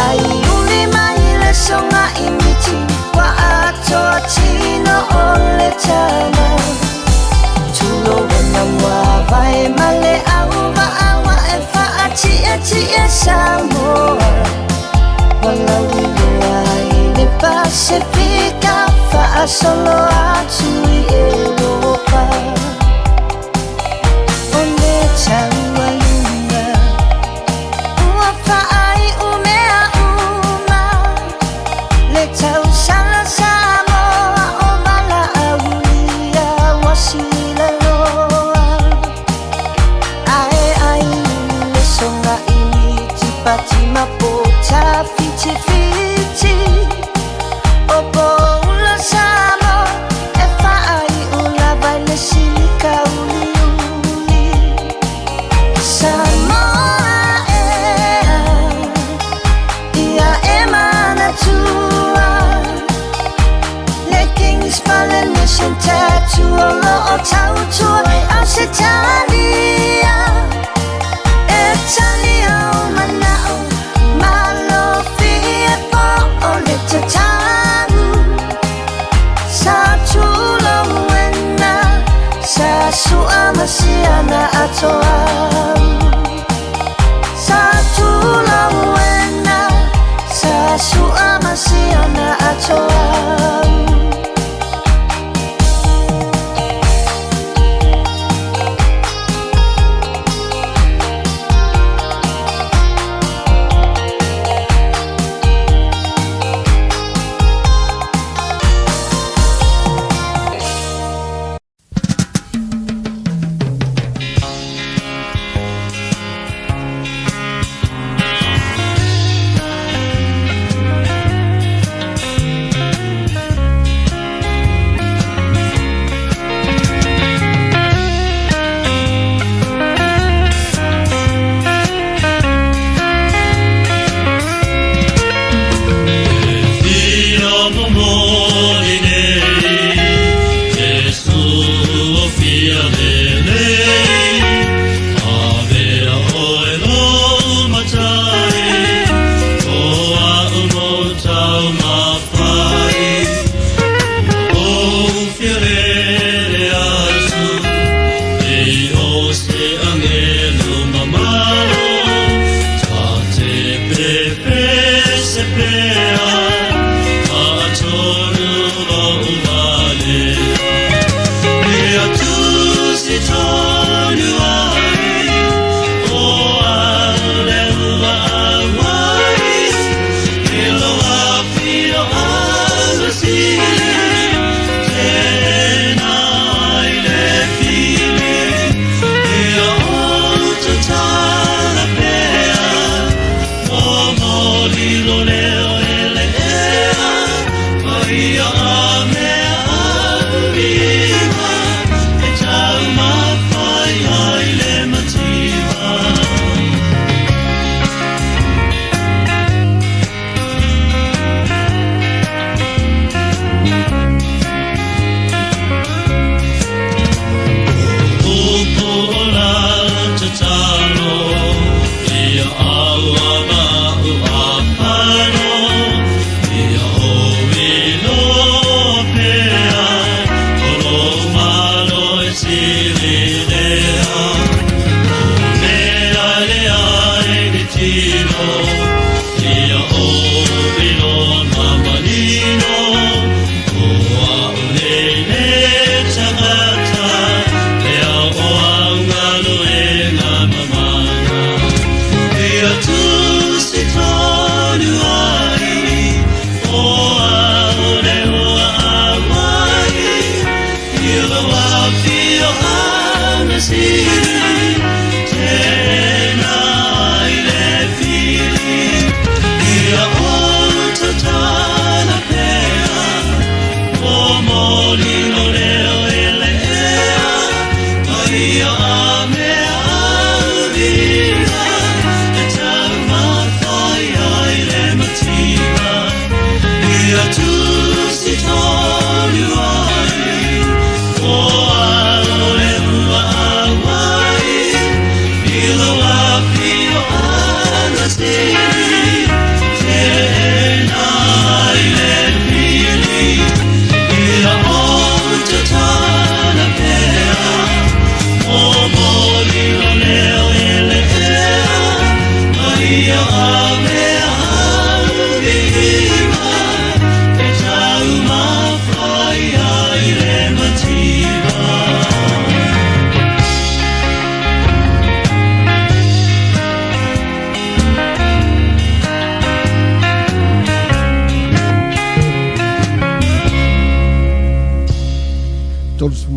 Ai uli mai le soga i miti ua atoa tino o le tama Tulou ona muavae ma le auvaa ua e faatietie Samoa Ua lauiloa i le Pasefika faasolo atu i Eropa O le taualuga ua faaiu mea uma Le tausala Samoa o valaaulia ua silaloa Ae ai le soga i miti pati ma pota fitifiti O poula Samoa e faaiu lava i le silika uliuli Samoa ea ia e manatua Le Kings Polynesian Tattoo o lo o tautua i Ausetalia E tali ou mana'o malofie po o le tatau. ma siana atoa. Sa tulauena, sa sua ma siana atoa.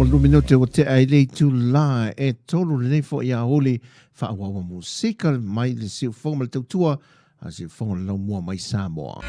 32 minute ua tea i le itulā e tolu lenei foi aoauli faaauau musika mai le siufogo ma le tautua a siufogo le laumua mai Samoa.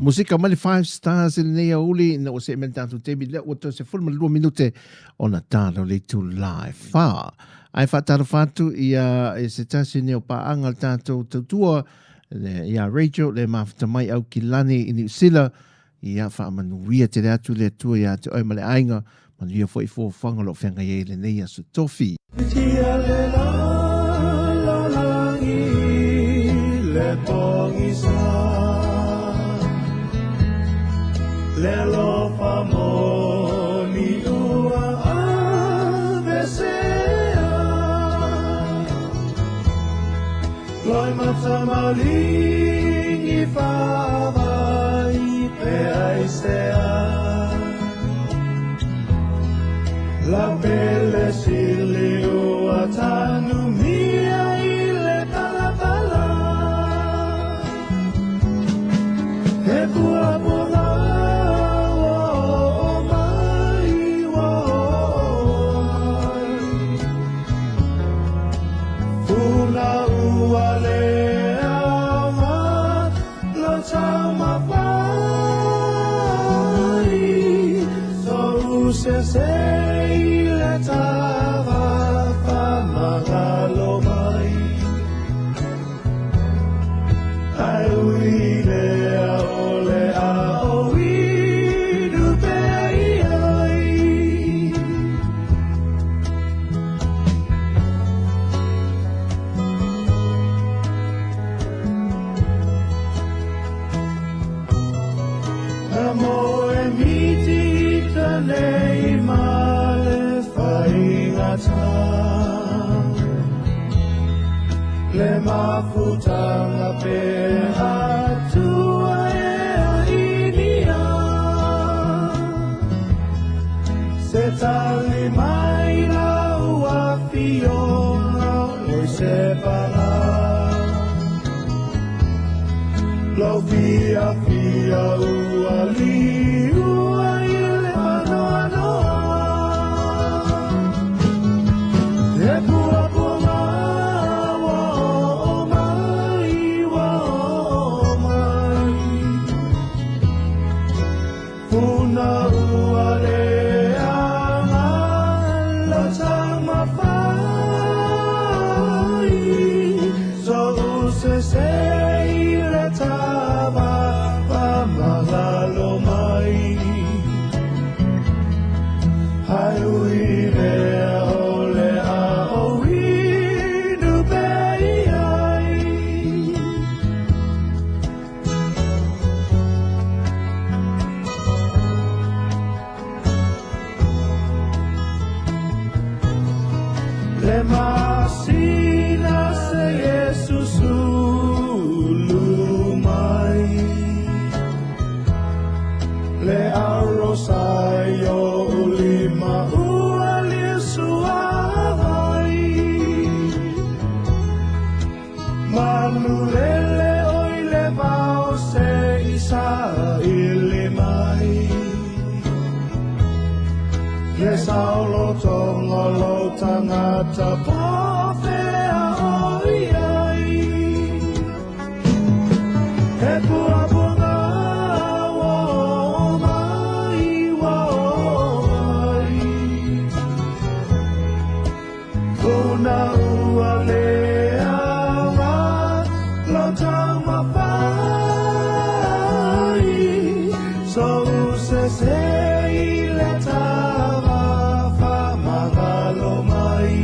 Musika mai le Five Stars i lenei aoauli ina ua see mai le tatou taimi lea ua toe 12 minute ona tala o le itula e 4. Ae faatalofa atu ia e se tasi nei o paaga le tatou tautua ia Rachel le mafuta mai Aukilani i Niu Sila ia faamanuia tele atu le Atua ia te oe ma le aiga manuia foi fuafuaga o lo o feagai ai i lenei aso tofi. Tia le la lalagi le pogisa Le alofa moni ua avesea Loi matamaligi faavai pe aisea La pele sili ua tanumia i le palapala He puapuaga ua oo mai ua oo mai Funa ua le aoga lo taumafai Sou sese i le tava whamagalo mai Ai ui lea o le ao inu pea i ai. Na moe miti ita nei ma le faigata Le mafutanga pe atua e ainia Se tali mai lau afioga oi se paga Lau fiafia ua liua i le faanoanoa He puapuaga ua oo mai ua oo mai Funa ua le aga lo taumafai Sou sese i le tava faamagalo mai Hai ui mea o le ao inu pea i ai. Le masina se Iesu sulu mai Le arosai o ulima ua le suavai Manulele oi le vao se isa ili mai Le saolotoga lo tagata po o fea o i ai He puapuaga ua oo mai ua oo mai Funa ua le aoga lo taumafai Sou sese i le tava faamagalo mai.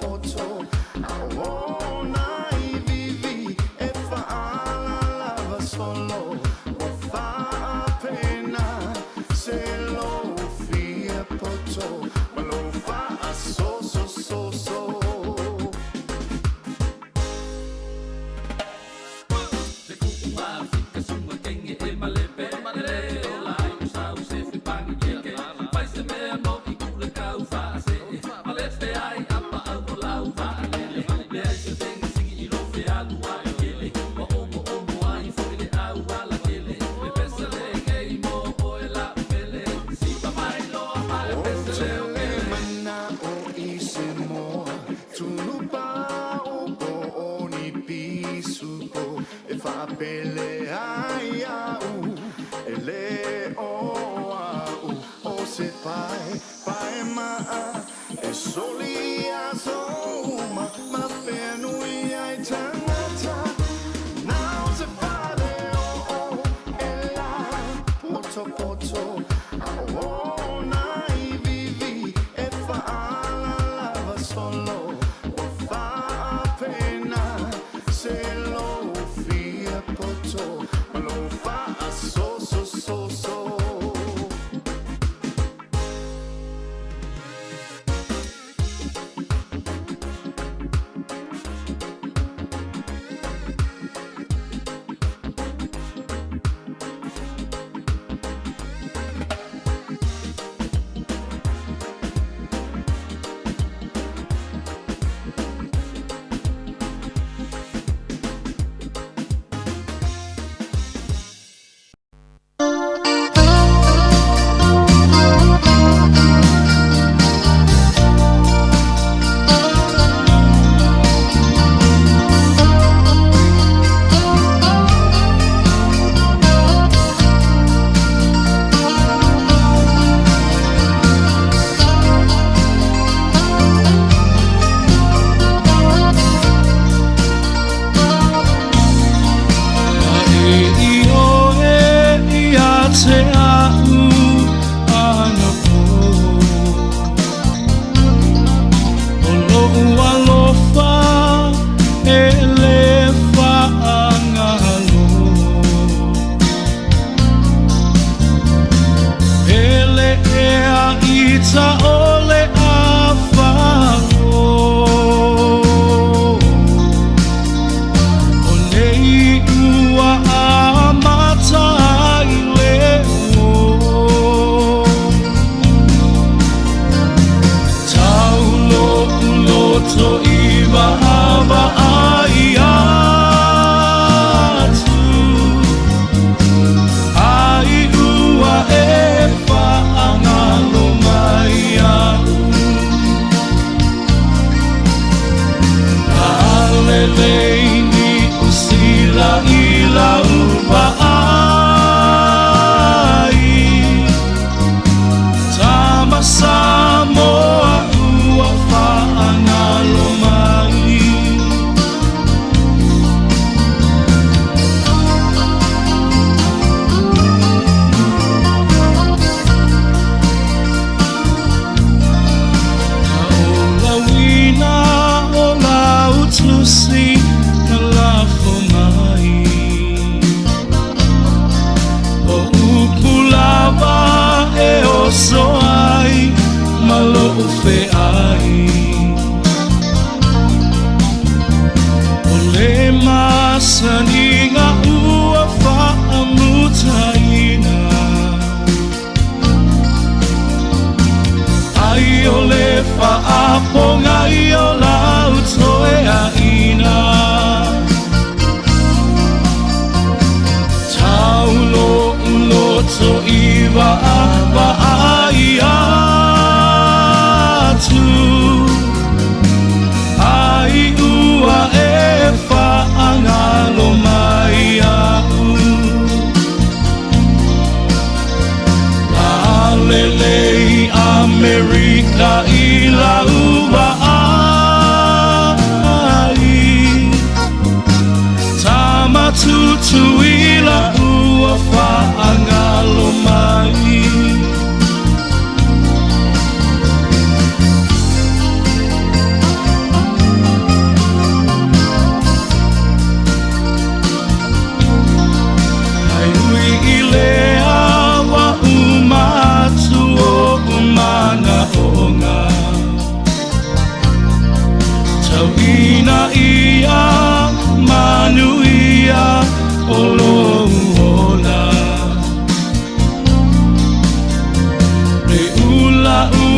poto A o nai vivi e fa'alalava solo Ua fa'apena se lou fia poto Ma lou fa'asosososo. Ou te le mana'o i se moa tunupa'u po o ni pisupo e fa'apele ai a'u e lē o a'u o se pae pae ma'a e soli i aso uma ma feanui ai tagata na o se fale o'o e la potopoto a o nai vivi e fa'alalava solo ua fa'apena se lou fia poto ma lou fa'asosososo.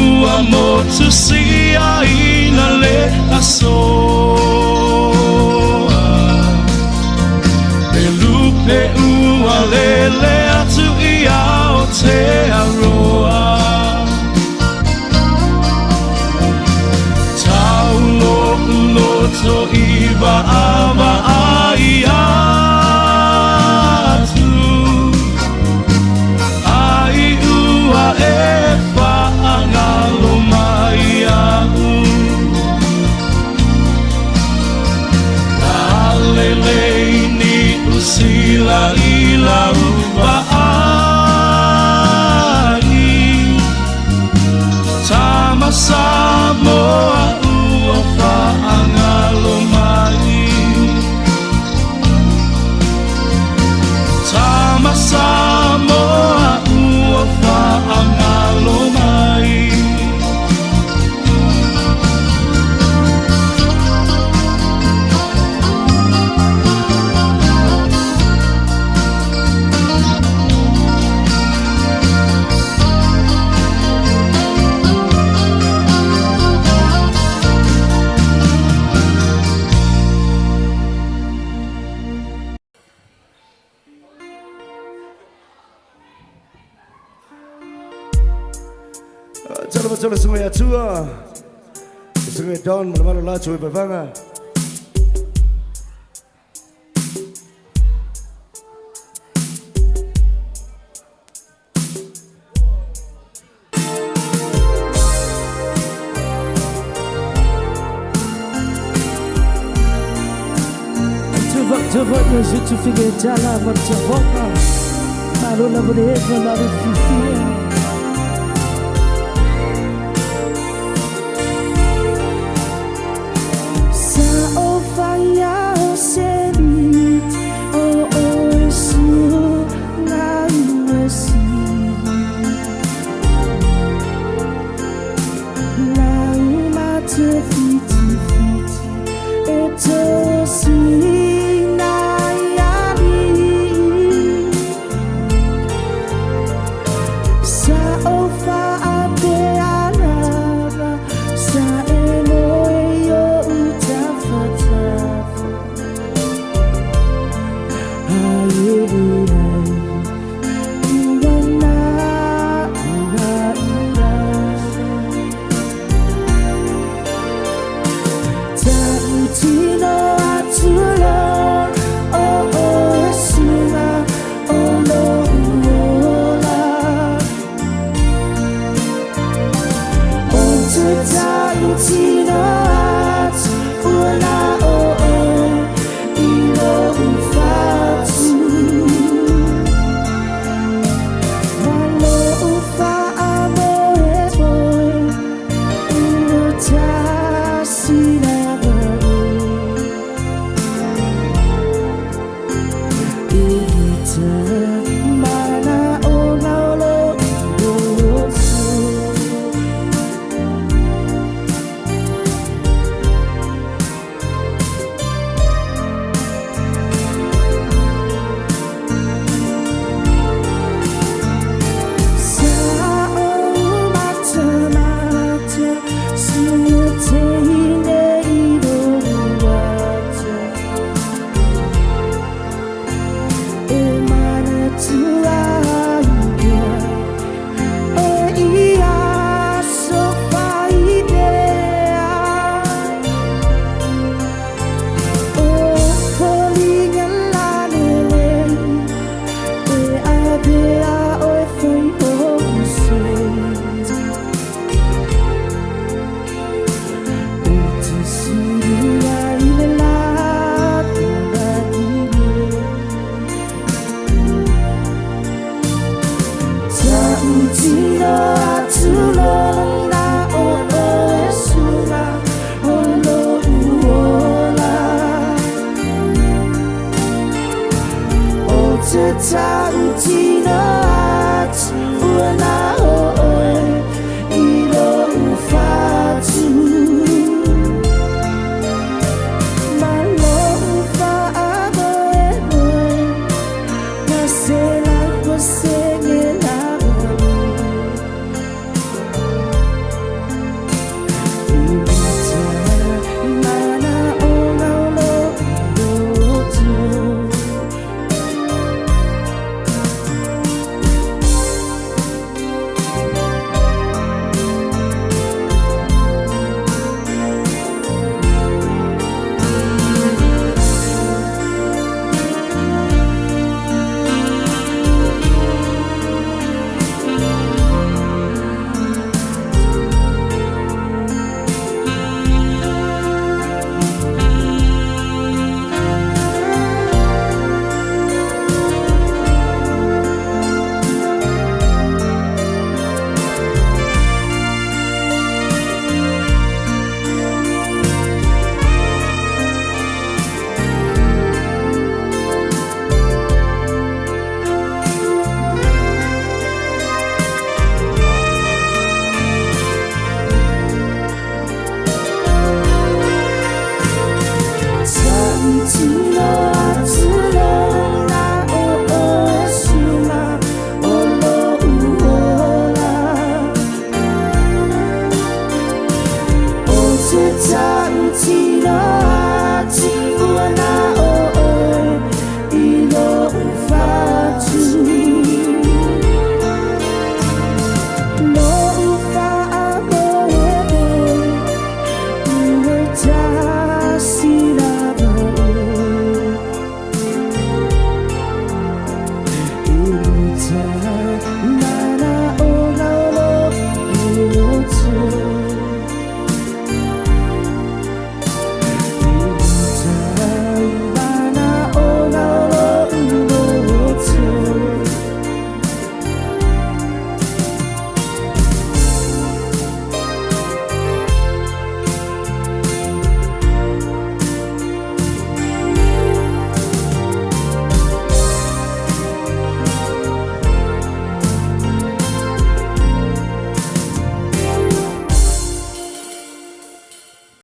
Ua motu siaina le aso E lupe ua lele atu i Aotearoa Tau lo'u loto i vaavaai atu Ai ua e faagalo mai iaʻu Lalelei Niu Sila i lau vaai Tama Samoa ua faagalo mai Tama Samoa ua faagalo mai. Tala matala sungai atua, sungai don mana mana latu e vavanga.